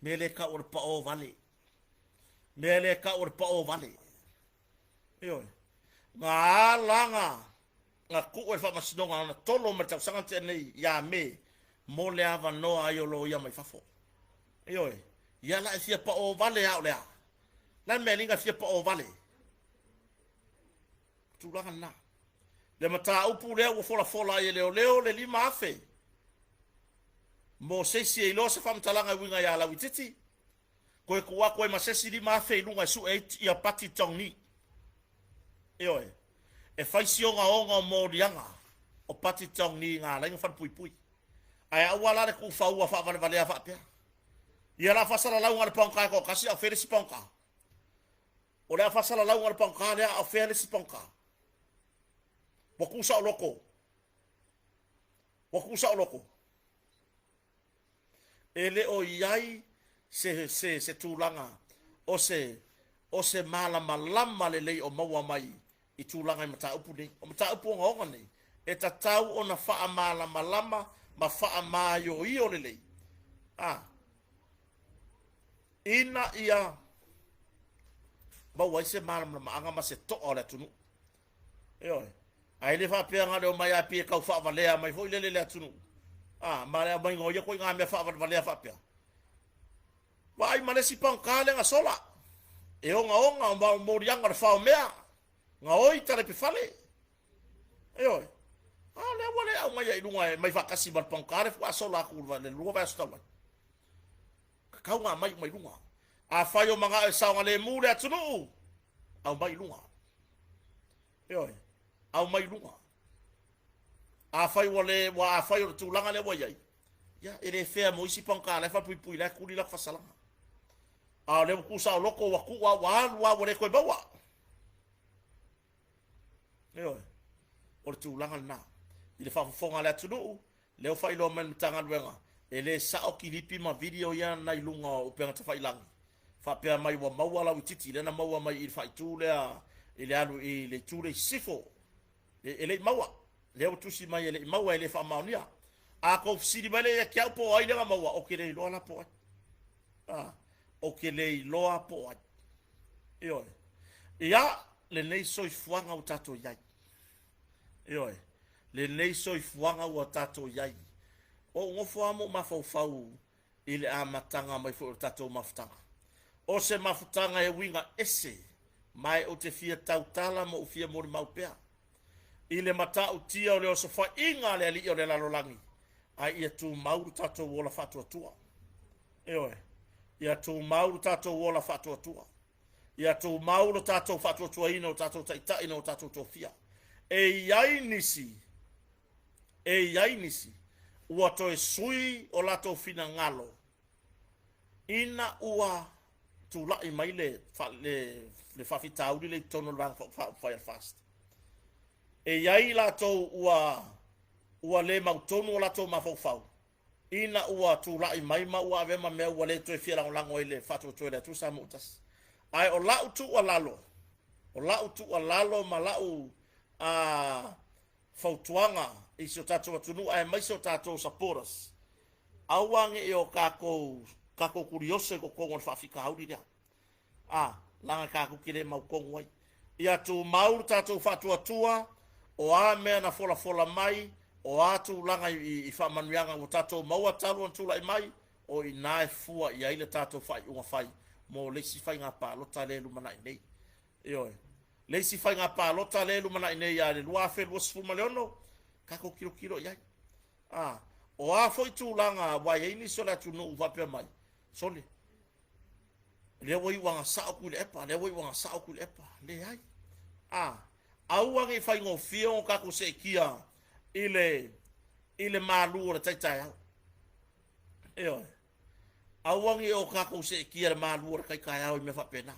Mea lea e tau o le paʻō vale. Mea lea e tau o le paʻō vale. Ioe. Na ala na na tuu e le faamasinoga ona tolo mai le tausaga na tea nei ia Me mo le avanoa ai o loia mai fafo. Ioe. Ia la e fia paʻō vale a o le a? La mea linga fia paʻō vale. Tulaga lena. Le mataupu lea ua folafola ai e leoleo le 5,000 mo se isi e iloa se faamatalaga e uiga iā Lauitiiti, toe tuu atu ai ma se isi 5,000 i luga e sue ai ia Pati Tongni. Ioe, e fai si ogaoga o moliaga o Pati Tongni i ngā laina falepuipui. Ae aua la le tuufaua faavalevalea faapea. Ia la faasalalauga le paoga e toatasi a o fea le isi paoga? O le a faasalalauga le paoga lea a o fea le isi paoga? Ua tuusaoloto. Ua tuusaoloto. E le o i ai se, se, se tulaga o se, o se malamalama lelei o maua mai i tulaga i mataupu nei. O mataupu ogaoga nei, e tatau ona faamalamalama ma faamaioio lelei. A, ina ia maua ai se malamalamaaga ma se toa o le atunuu. Ioe. Ae le faapea na o le omai lava pei e tau faavalea mai foi lele le atunuu. A, ma le aumaiga o ia ituaiga mea faavalevalea faapea. Vaai ma le isi pagota lea na sola. E ogaoga o moliaga o le faomea. Gaoi talaipefale. Ioe. A o lea ua le aumaia i luga e mai faatasi ma le pagota lea faatoa sola atu i le lua vaiaso talu ai. Tatau ona aumai uma i luga. Afai o manao e saogalemu le atunuu, aumai i luga. Ioe, aumai i luga. Afai ua le, ua afai o le tulaga lea ua i ai, ia, e le fea mo isi pagota la e faapuipui la e tuli latou fasalaga. A o lea ua tuusaoloto, ua tuu lava, ua alu lava, ua le toe maua. Ioe. O le tulaga lena. I le faafofoga a le atunuu, lea ua faailoa mai e le Matagaluega, e le sao kilipi ma video ia na i luga o upega tafailagi, faapea mai ua maua lauitiiti, lea na maua mai i le faaitu lea i le alu i le itu lea i sisifo. E le i maua. Lea ua tusi mai e le i maua, e le faamaonia. A tou fesili mai lea ia te au po o ai lea na maua, ou te le iloa la po o ai. A, ou te le iloa po o ai. Ioe. Ia, lenei soifuaga ua tatou i ai. Ioe. Lenei soifuaga ua tatou i ai. Ou nofo lava ma ou mafaufau i le amataga mai foi o le tatou mafutaga. O se mafutaga e uiga ese, ma e ou te fia tautala ma ou fia molimau pea i le matautia o le osofaiga a le Alii o le lalolagi, a ia tumau lo tatou ola faatuatua. Ioe, ia tumau lo tatou ola faatuatua. Ia tumau lo tatou faatuatuaina o tatou taitai na o tatou tofia. E i ai nisi, e i ai nisi ua toe sui o latou finagalo ina ua tulai mai le, le, le faafitauli le i totonu o le Vaega Faaupufai a le FAST. E i ai latou ua, ua le mautonu o latou mafaufau ina ua tulai mai ma ua avea ma mea ua le toe fia lagolago ai le faatuatua i le Atua Samoa Tasi. Ae o lau tuualalo, o lau tuualalo ma lau a fautuaga i si o tatou atunuu aemaise o tatou supporters, aua ne i o tatou tatou tulioso i totonu o le faafitauli lea. A, leaga tatou te le mautonu ai. Ia tumau le tatou faatuatua, o a mea na folafola mai, o a tulaga i, i faamanuiaga ua tatou maua talu ona tulai mai, o i ina e fua i ai le tatou faaiuga fai mo le isi faiga palota lea e lumanai nei. Ioe. Le isi faiga palota lea e lumanai nei ia le 2026, tatou tilotilo i ai. A, o a foi tulaga aua e i ai nisi o le atunuu faapea mai, sole, lea ua iu agasao Tuilaepa, lea ua iu agasao Tuilaepa. Leai. A, aua ne i faigofie ona tatou seetia i le, i le malu o le tai taeao. Ioe. Aua ne i o tatou seetia i le malu o le tai taeao i mea faapena.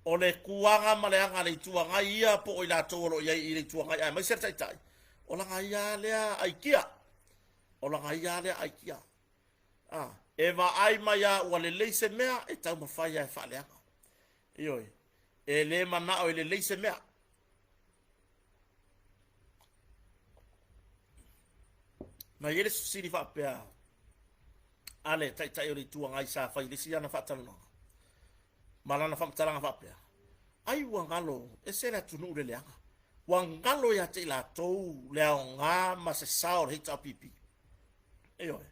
O le tuaga ma le aga a le Itu Agai ia po o i latou o lo o i ai i le Itu Agai aemaise le Taitai, o lana ia lava lea aikia. O lana ia lava lea aikia. A, e vaai mai lava ua lelei se mea, e taumafai lava e faaleaga. Ioe, e le manao e lelei se mea. Na i ai le fesili faapea a le Taitai o le Itu Agai sa fai i le isi ana faatalanoaga ma lana faamatalaga faapea, Ai ua galo ese le atunuu le leaga, ua galo ia te i latou le aoga ma se sao o le HRPP. Ioe,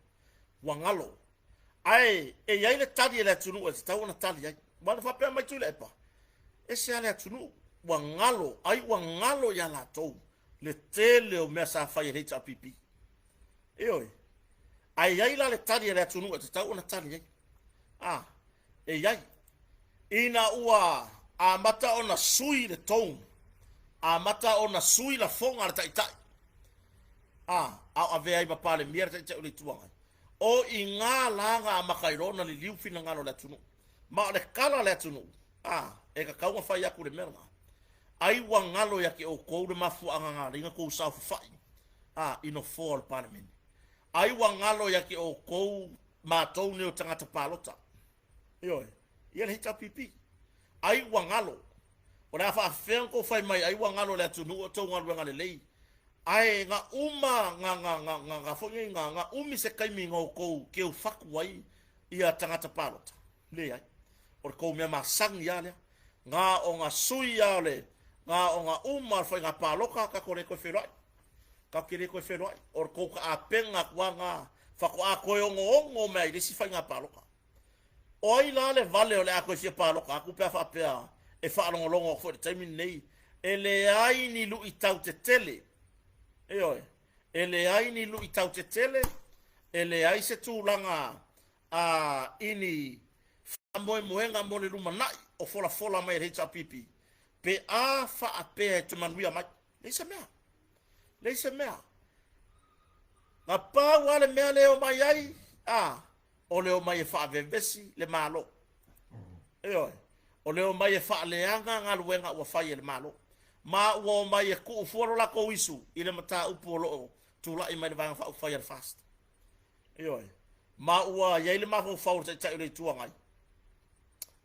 ua galo. Ae e i ai le tali a le atunuu e tatau ona tali ai. Aua na faapea mai Tuilaepa, ese lava le atunuu, ua galo, ai ua galo ia latou le tele o mea sa fai e le HRPP. Ioe, ae i ai la le tali a le atunuu e tatau ona tali ai. A, e i ai. Ina ua amata ona sui le tone, amata ona sui lafoga a le Taitai, a, a o avea ai ma Palemia le Taitai o le Itu Agai, o i gā la na amata ai loa ona liliu finagalo o le atunuu. Ma o le tala a le atunuu, a, e tatau ona fai atu le mea lena. Ai ua galo ia te outou le mafuaaga na ala ai ona tou saofafai, a, i nofoa o le Palemene. Ai ua galo ia te outou matou nei o tagata palota. Ioe, ia le HRPP. Ai ua galo. O le a faafefea ona tou fai mai ai ua galo le atunuu o tou galuega lelei. Ae na uma na na na na na foi nei na na umi se taimi na outou keufatu ai ia tagata palota. Leai. O le tou mea masani lava lea. Na o na sui lava o le na o na uma o le faiga palota tatou le toe feiloai. Tatou te le toe feiloai. O le tou taapeina atu lava na faatoa toe onoono mai ai i le isi faiga palota. O ai la le vale o le a toe fia palota atu pe a faapea e faalogologo atu foi i le taimi lenei, e leai ni luitau tetele. Ioe, e leai ni luitau tetele, e leai se tulaga a i ni faamoemoega mo le lumanai o folafola mai e le HRPP pe a faapea e toe manuia mai. Leai se mea. Leai se mea. Na pau lava le mea lea e omai ai, a, o le omai e faavevesi le Malo. Ioe, o le omai e faaleaga galuega ua fai e le Malo. Ma ua omai e tuu fua lo latou isu i le mataupu o lo o tulai mai le Vaega Faaupufai a le FAST. Ioe. Ma ua i ai le mafaufau o le Taitai o le Itu Agai,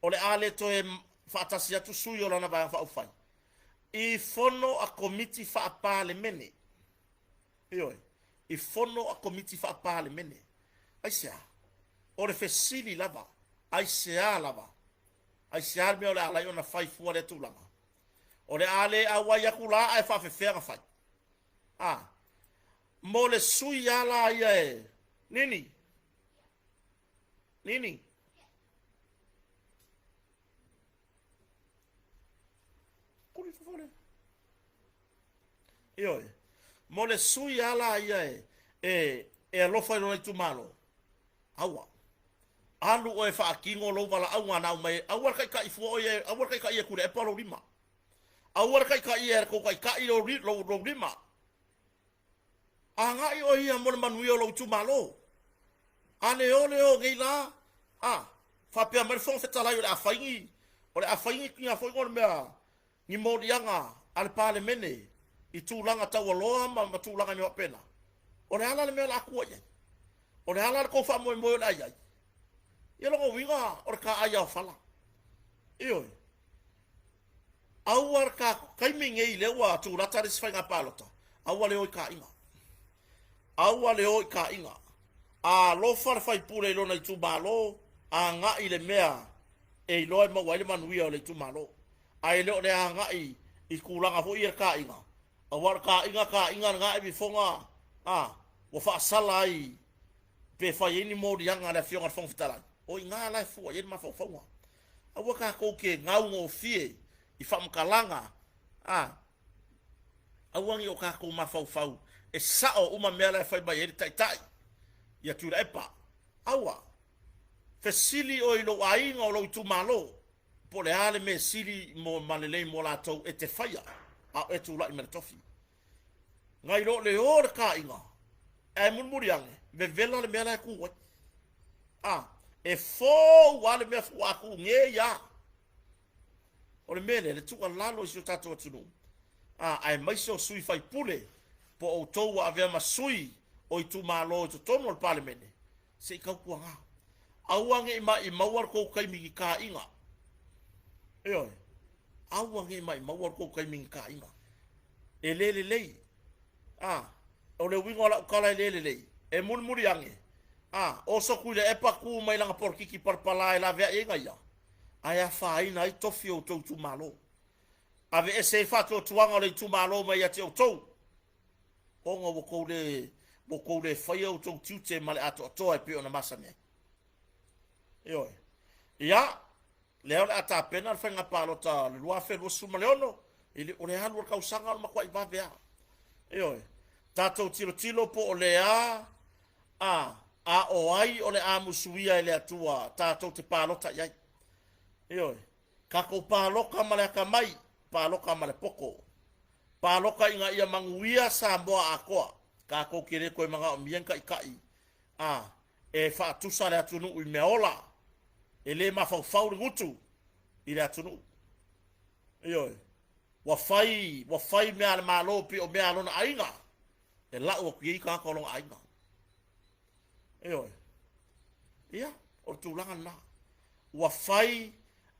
o le a le toe faatasi atu sui o lana Vaega Faaupufai i fono a Komiti Faa-Palemene. Ioe. I fono a Komiti Faa-Palemene. Aisea? O le fesili lava, aisea lava? Aisea le mea o le a ala ai ona fai fua lea tulaga? O le a le auai atu la ae faafefea ona fai? A, mo le sui lava la ia e Nini, Nini, Kuli fofole. Ioe, mo le sui lava la ia e, e, e alofa i lona itumalo, aua. Alu oe e faatino lou valaauga na aumai, aua le taitai fua oe, aua le taitai e Tuilaepa lou lima. Aua le taitai e tou taitai lou, lou, lou lima. Agai oe ia mo le manuia o lou itumalo. A le o le o nei la, a, faapea mai le Fofoga Fetalai o le a fai ni, o le a fai ni, ni a foi o le mea, ni moliaga a le Palemene i tulaga taualoa ma, ma tulaga i mea faapena. O le a la le mea o le a tua i ai? O le a la le tou faamoemoe o le a i ai? Ia lona uiga o le taai aofala. Ioe. Aua le ta taimi nei lea ua tulata le isi faiga palota, aua le o i taaiga. Aua le o i taaiga. A alofa le faipule i lona itumalo, agai i le mea e iloa e maua ai le manuia o le itumalo. Ae le o le agai i tulaga foi ia le taaiga, aua o le taaiga, taaiga lena e vifoga, a, ua faasala ai pe fai ai ni moliaga a le Afioga i le Fofoga Fetalai. O i ina la e fua i ai le mafaufauga. Aua tatou te gaugofie i faamatalaga, a, aua ne i o tatou mafaufau e sao uma mea la e fai mai ai le Taitai ia Tuilaepa. Aua. Fesili oe i lou aiga o lou itumalo po o le a le mea sili mo ma lelei mo latou e te faia a o e tulai mai le tofi. Nai lo le o le kāiga, ae mulimuli ane, vevela le mea la e kū ai. A, e fou lava le mea ua kū nei a. O le mea lea, le tuualalo i si o tatou atunuu, a, aemaise o sui faipule, po o outou ua avea ma sui o itumalo i totonu o le Palemene, se i tautuaga. Aua ne i maimau le tou taimi i ni kāiga. Ioe. Aua ne i maimau le tou taimi i ni kāiga. E le lelei. A, o le uiga o lau tala e le lelei. E mulimuli ane. A, oso Tuilaepa tu mai lana polokiki palapala e laveai ai na ia, ae afaina ai tofi o outou itumalo. Aveese ai faatuatuaga o le itumalo mai ia te outou. Ona ua tou le, ua tou le faia outou tiute ma le atoatoa e pei ona masani ai. Ioe. Ia, lea o le a tapena le faiga palota o le 2026, e le, o le alu o le tausaga o le matuai vave lava. Ioe. Tatou tilotilo po o le a, a, a o ai o le a musuia e le Atua tatou te palota i ai. Ioe. Tatou palota ma le atamai, palota ma le poto. Palota ina ia manuia Samoa atoa. Tatou te le toe manaomia ni taitai a e faatusa le atunuu i mea ola, e le mafaufau le gutu i le atunuu. Ioe. Ua fai, ua fai mea a le Malo pei o mea a lona aiga, e lau atu i ai tagata o lona aiga. Ioe. Ia, o le tulaga lena. Ua fai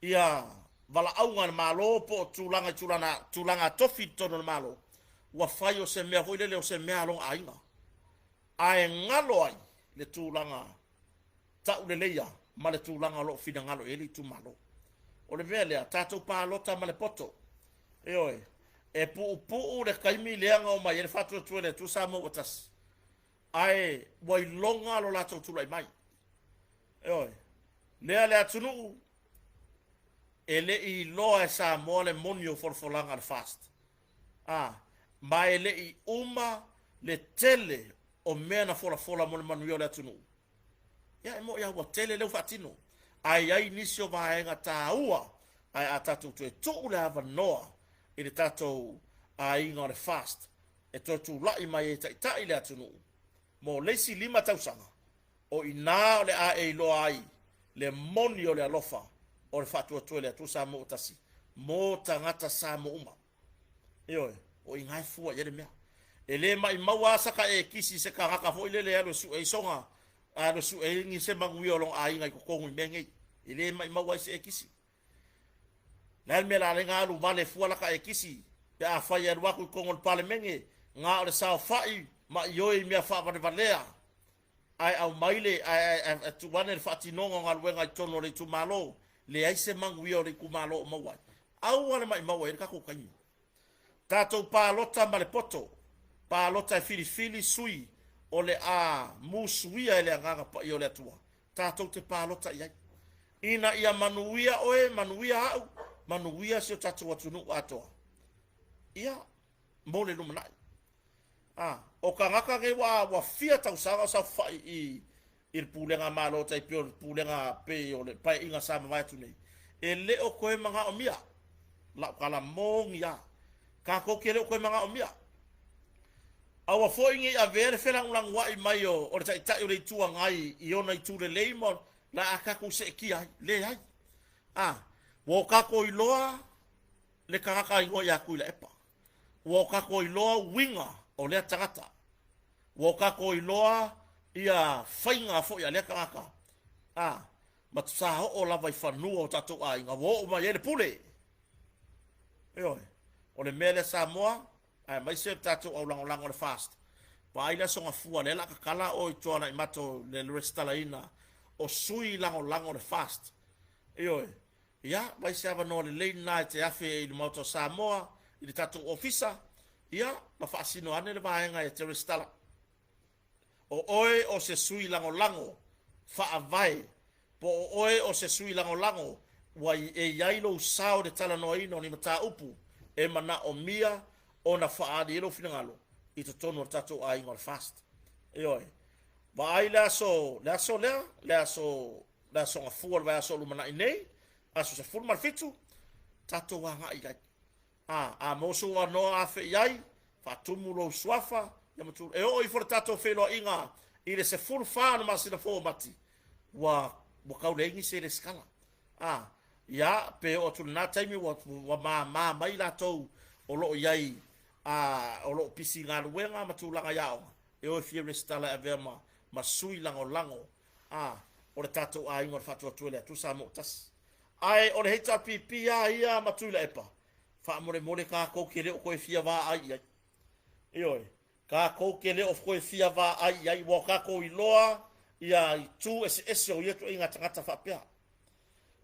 ia valaauga a le Malo po o tulaga i tulaga, tulaga tofi i totonu o le Malo, ua fai o se mea foi lele o se mea a lona aiga. Ae galo ai le tulaga tauleleia ma le tulaga o lo o finagalo i ai le itumalo. O le mea lea, tatou palota ma le poto. Ioe, e puupuu le taimi lea na omai ai le Faatuatua i le Atua Samoa ua tasi, ae ua iloga lo latou tulai mai. Ioe, lea le atunuu e le i iloa e Samoa le moni o folafolaga a le FAST. A, ma e le i uma le tele o mea na folafola mo le manuia o le atunuu. Ia, e moni lava ua tele lea ua faatino, ae i ai nisi o vaega taua, ae a tatou toe tuu le avanoa i le tatou aiga o le FAST e toe tulai mai e taitai le atunuu mo le isi 5 tausaga, o i ina o le a e iloa ai le moni o le alofa o le faatuatua i le Atua Samoa ua tasi mo tagata Samoa uma. Ioe, o i ina e fua i ai le mea. E le maʻimau lava sa ka e kisi i se kanaka foi lele e alu e sue ai sona, alu e sue ai ni se manuia o lona aiga i totonu i mea nei. E le maʻimau ai se e kisi. Le a le mea o le a ala ai ona alu vale fua lata e kisi pe afai e alu atu i totonu o le Palemene, na o le saofai ma ioe i mea faavalevalea ae aumai le ae tuu ane le faatinoga o galuega i totonu o le itumalo, leai se manuia o le itumalo o maua ai. Aua le maʻimau ai le tatou taimi. Tatou palota ma le poto, palota e filifili sui o le a musuia e le Agaga Paia o le Atua, tatou te palota i ai. Ina ia manuia oe, manuia au, manuia si o tatou atunuu atoa. Ia, mo le lumanai. A, o tagata nei ua, ua fia tausaga o saofafai i, i le pulega Malo tai pei o le pulega pei o le paeaiga sa mavae atu nei, e le o toe manaomia lau tala moni lava. Tatou te le o toe manaomia. Aua foi ne i avea le felagulagua'i mai o, o le Taitai o le Itu Agai i ona itu lelei ma la a tatou seetia ai. Leai. A, ua o tatou iloa le tagata igoa ia Tuilaepa. Ua o tatou iloa uiga o lea tagata. Ua o tatou iloa ia faiga foi a lea tagata. A, ma sa oo lava i fanua o tatou aiga, ua oo mai ai le pule. Ioe, o le mea lea Samoa, aemaise le tatou aulagolago le FAST. Vaai le Aso Gafua, lea la tatala oe i Tuanaimato le resitalaina o sui lagolago le FAST. Ioe, Ia, vai se avanoa lelei lena e te afe i le Maota o Samoa, i le tatou ofisa, ia, ma faasino ane le vaega e te resitala. O oe o se sui lagolago faavae, po o oe o se sui lagolago ua e i ai lou sao i le talanoaina o ni mataupu e manaomia ona faaali ai lou finagalo i totonu o le tatou aiga o le FAST. Ioe. Vaai le aso, le aso lea, le aso le Aso Gafua o le vaiaso o lumanai nei, aso 17, tatou agai i ai. A, a maua sou avanoa afe i ai, faatumu lou suafa, ia ma e oo ifo le tatou feiloaiga i le 14 o le masina fou o Mati, ua, ua tau leai nisi e resitala. A, ia, pe oo atu i lena taimi ua, ua māmā mai latou o lo o i ai, a, o lo o pisi i galuega ma tulaga i aoga, e o e fia resitala e avea ma, ma sui lagolago a o le tatou aiga o le Faatuatua i le Atua Samoa ua tasi. Ae o le HRPP a ia ma Tuilaepa, faamolemole tatou te le o toe fia vaai i ai. Ioe, tatou te le o toe fia vaai i ai, ua tatou iloa ia itu eseese o ia ituaiga tagata faapea.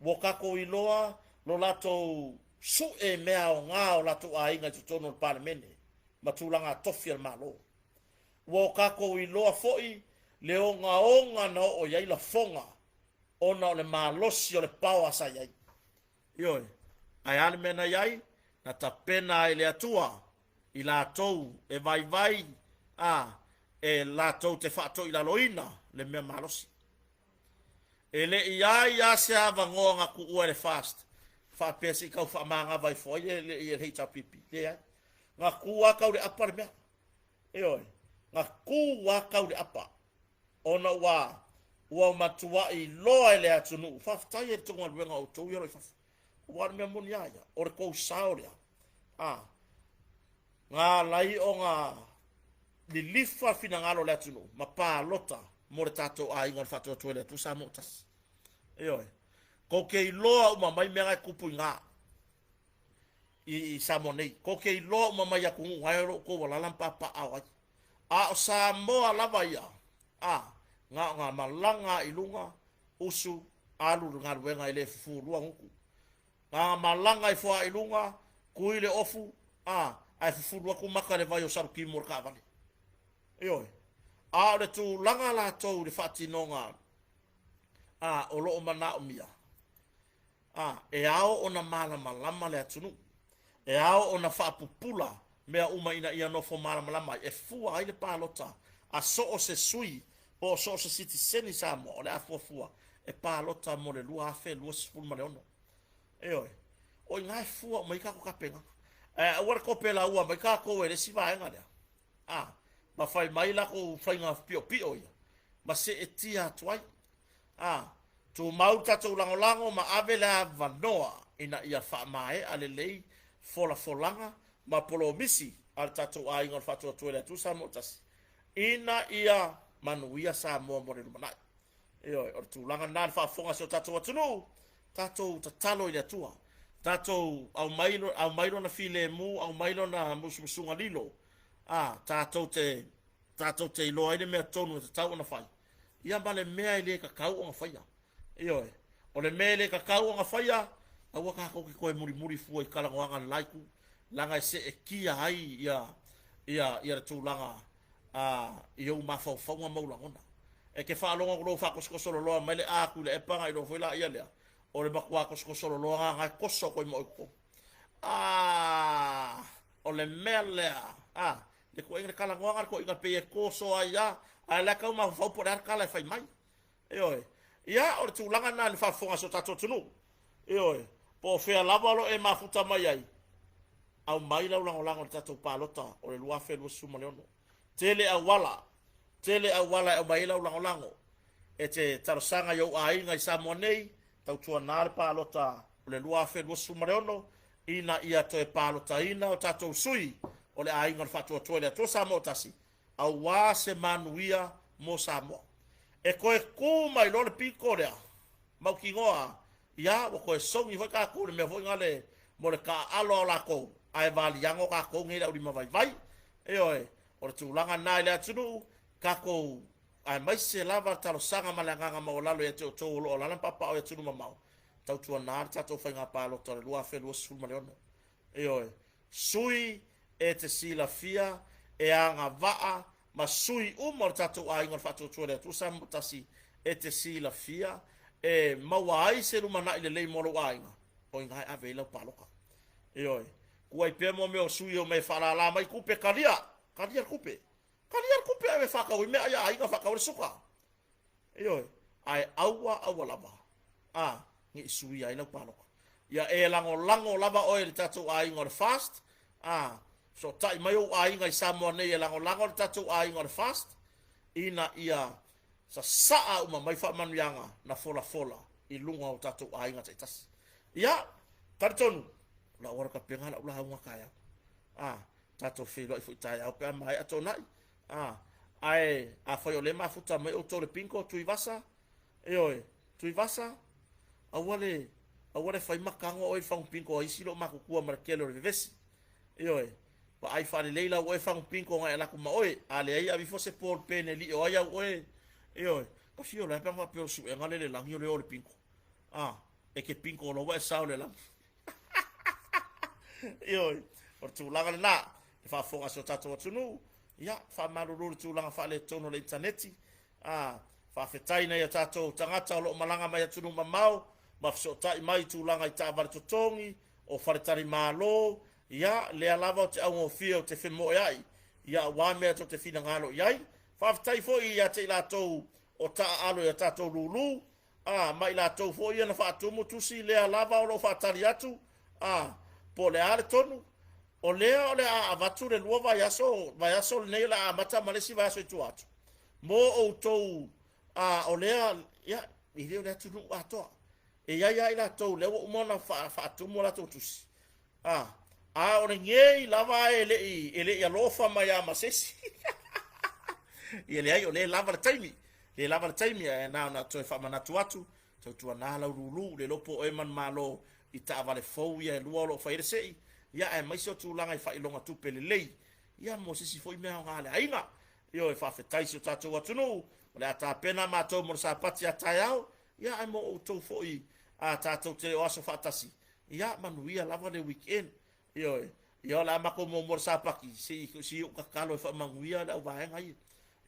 Ua tatou iloa lo latou sue mea aoga o latou aiga i totonu o le Palemene ma tulaga tofi a le Malo. Ua o tatou iloa foi le ogaoga na oo i ai lafoga ona o le malosi o le paoa sa i ai. Ioe, ae a le mea na i ai? Na tapena ai le Atua i latou e vaivai a e latou te faatoilaloina le mea malosi. E le i ai lava se avanoa na tuua e le FAST faapea se i tau faamagava ifo ai le HRPP. Leai. Na tu lava tau le apa le mea. Ioe, na tu lava tau le apa, ona ua, ua matuai iloa e le atunuu, faafetai ai i le tou galuega o outou ia o lo o i fafo. Aua o le mea moni lava ia, o le tou sao lea, a, na ala ai ona lilifa finagalo o le atunuu ma palota mo le tatou aiga o le Faatuatua i le Atua Samoa ua tasi. Ioe, tou te iloa uma mai mea na e tupu i ina. i Samoa nei. Kou te iloa uma mai atunuu ae o lo outou alala ma papaaao ai. A o Samoa lava ia, a, na o na malaga i luga, usu, alu le galuega e le fufu lua gutu. Na na malaga ifo a i luga, kui le ofu, a, ae fufulu atu maka i le vai o Salutimu o le taavale. Ioe. A o le tulaga latou i le faatinoga, a, o lo o manaomia, A, e ao ona malamalama le atunuu. E ao ona faapupula mea uma ina ia nofo malamalama ai, e fua ai le palota a so o se sui po o so o se sitiseni Samoa o le a fuafua e palota mo le 2026. Ioe. O i ina e fua uma ai tatou tapenaga. Ae aua le topelaua mai tatou e le isi vaega lea. A, ma fai mai latou faiga piopio ia, ma seetia atu ai. A, tumau le tatou lagolago ma ave le avanoa ina ia faamaea lelei folafolaga ma polomisi a le tatou aiga o le Faatuatua i le Atua Samoa Tasi, ina ia manuia Samoa mo le lumanai. Ioe, o le tulaga lena le faafofoga a si o tatou atunuu, tatou tatalo i le Atua, tatou aumai, aumai lona filemu, aumai lona musumusuga lilo, a, tatou te, tatou te iloa ai le mea tonu e tatau ona fai, ia ma le mea e le tatau ona faia. Ioe, o le mea e le tatau ona faia, aua tatou te toe mulimuli fua i talanoaga a le la itu, leaga e seetia ai ia, ia, ia le tulaga a, i ou mafaufauga ma ou lagona. E te faalogo atu loa ua faatositosolo loa mai le A atu i le epa ona iloa foi laia lea, o le matua tositosolo loa lena na e toso atu ai ma oe i totonu. A, o le mea lea, a, le tuuaiga le talanoaga le tuuaiga pei e toso ai lava, ae o la e tau mafaufau po o le a le tala e fai mai. Ioe. Ia, o le tulaga lena i le faafofoga a si o tatou atunuu. Ioe. Po o fea lava o lo o e mafuta mai ai, aumai lau lagolago i le tatou palota o le 2026. Tele auala, tele auala e aumai ai lau lagolago. E te talosaga i ou aiga i Samoa nei, tautuana le palota o le 2026 ina ia toe palotaina o tatou sui o le aiga o le Faatuatua i le Atua Samoa Tasi, aua se manuia mo Samoa. E toe tu mai loa le pito lea, mautinoa, ia ua toe sogi foi tatou i le mea foi lea mo le taaalo a o latou, ae valiago tatou nei le aulimavaivai. Ioe, o le tulaga lena i le atunuu, tatou aemaise lava le talosaga ma le agaga maualalo ia te outou o lo o alaala ma papaaao i atunuu mamao, tautuana le tatou faiga palota o le 2026. Ioe, sui e te silafia e agavaa ma sui uma o le tatou aiga o le Faatuatua i le Atua Samoa Tasi e te silafia e maua ai se lumanai lelei mo lou aiga, o i ina e ave ai lau palota. Ioe, kuai pea mo mea o sui e omai e faalala mai tupe, talia, talia le tupe, talia le tupe ave e faatau ai meaai a aiga, faatau ai le suka. Ioe, ae aua aua lava a ne i suia ai lau palota. Ia e lagolago lava oe i le tatou aiga o le FAST, a fesootai mai ou aiga i Samoa nei e lagolago le tatou aiga o le FAST ina ia sasaa uma mai faamanuiaga na folafola i luga o tatou aiga taitasi. Ia, talitonu, o lau alakapega lau lauga taeao. A, tatou feiloai foi taeao pe a maea toonai. A, ae afai o lea e mafuta mai outou le bingo, Tuivasa, ioe, Tuivasa, aua le, aua le fai matago oe i le fagu bingo a isi loo matutua ma le tele o le vevesi. Ioe, vaai faalelei lau oe fagu bingo na e alu atu ma oe, a leai ave ifo se ball pen e lio ai au oe. Ioe, ka fio la pe ana faapea o le suega lea i le lagi o le o i le bingo. A, e te bingo loa ua e sao i le lagi. Ioe, o le tulaga lena, le faafofoga a si o tatou atunuu, ia, faamalulu le tulaga faaletonu o le initaneti, a, faafetai i nai o tatou tagata o lo o malaga mai atunuu mamao ma fesootai mai i tulaga i taavale totogi, o faletalimalo, ia, lea lava o te augofie ou te femoeai, ia, aua mea tou te finagalo i ai. Faafetai foi ia te i latou o taaalo i a tatou lulu, a, ma i latou foi ia na faatumu tusi lea lava o lo o faatali atu, a, po o le a le tonu, o lea o le a avatu le lua vaiaso, vaiaso lenei o le a amata ma le isi vaiaso i tua atu, mo outou, a, o lea, ia, e le o le atunuu atoa. E i ai lava i latou lea ua uma ona faatumu a latou tusi, A, a o lenei lava e le i, e le i alofa mai lava ma se isi. Ia leai, o lea e lava le taimi, lea e lava le taimi, ae na ona toe faamanatu atu, tautuana lau lulu, le iloa po o oe manumalo i taavale fou ia e lua o lo o fai ai le sei, ia aemaise o tulaga i faailoga tupe lelei, ia mo se isi foi mea aoga a le aiga. Ioe, faafetai i si o tatou atunuu, o le a tapena matou mo le Sapati a taeao, ia ae mo outou foi a tatou te o aso faatasi, Ia manuia lava le weekend. Ioe. Ia o le a matou muamua le Sapati, se i se i ou tatalo e faamanuia le auvaega ia.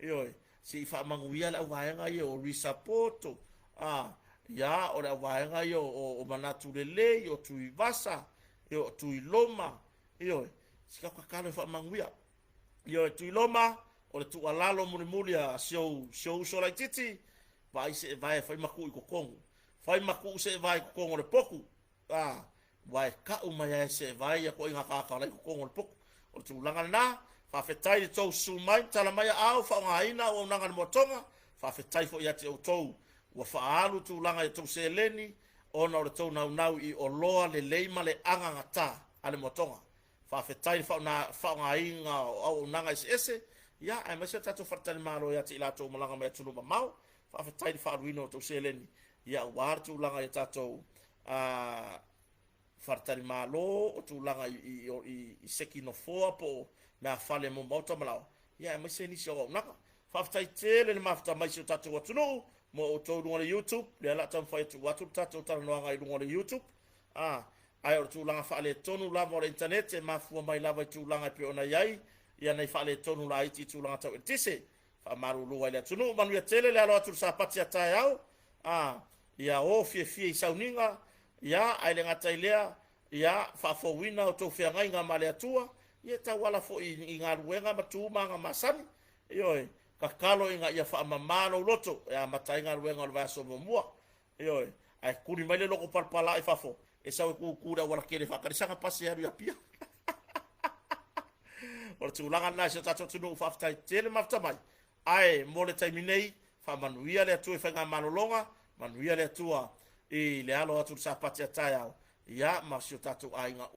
Ioe. Se i faamanuia le auvaega ia o Luisa Poto, a, ia o le auvaega ia o, o Manatu Lelei, o Tuivasa, ia o Tuiloma, ioe. Se i tatalo e faamanuia. Ioe, Tuiloma, o le tuualalo mulimuli a si ou, si ou uso laitiiti, vaai se e vae fai ma tuu i totonu. Fai ma tuu seevae i totonu o le potu, a, ua e ka'u mai lava e seevae ia toaiga tagata o la e i totonu o le potu. O le tulaga lena, faafetai i le tou susu mai ma tala mai aao, faaaogaina auaunaga a le Moatoga, faafetai foi ia te outou ua faaalu tulaga i a outou seleni ona o le tou naunau i oloa lelei ma le agagata a le Moatoga. Faafetai i le faaaogaina o auaunaga eseese, ia, aemaise o tatou faletalimalo ia te i latou o malaga mai atunuu mamao. Faafetai i le faaaluina o tou seleni, ia, aua le tulaga i tatou faletalimalo, o tulaga i seki nofoa po o meafale mo maota ma laoa, ia, aemaise nisi o auaunaga. Faafetai tele le mafuta mai si o tatou atunuu mo outou i luga o le YouTube, lea o le a taumafai e tuu atu le tatou talanoaga i luga o le YouTube. Ae o le tulaga faaletonu lava o le internet e mafua mai lava i tulaga e pei ona i ai ia nai faaletonu laiti i tulaga tau eletise. Faamalulu ai le atunuu, manuia tele le alo atu i le Sapati a taeao, ia o fiafia i sauniga, ia, ae le gata i lea, ia faafouina outou feagaiga ma le Atua, ia e tauala foi i galuega ma tu ma aga masani. Ioe, tatalo ina ia faamama lou loto e amata ai galuega o le vaiaso muamua. Ioe, ae tuli mai le loto palapala i fafo, e sau e tutu i le aualatele e faatali sana pasi e alu i Apia. O le tulaga lena i si o tatou atunuu, faafetai tele mafuta mai. Ae mo le taimi nei, faamanuia le Atua i faigamalologa, manuia le Atua i le alo atu i le Sapati a taeao, ia ma si o tatou aiga.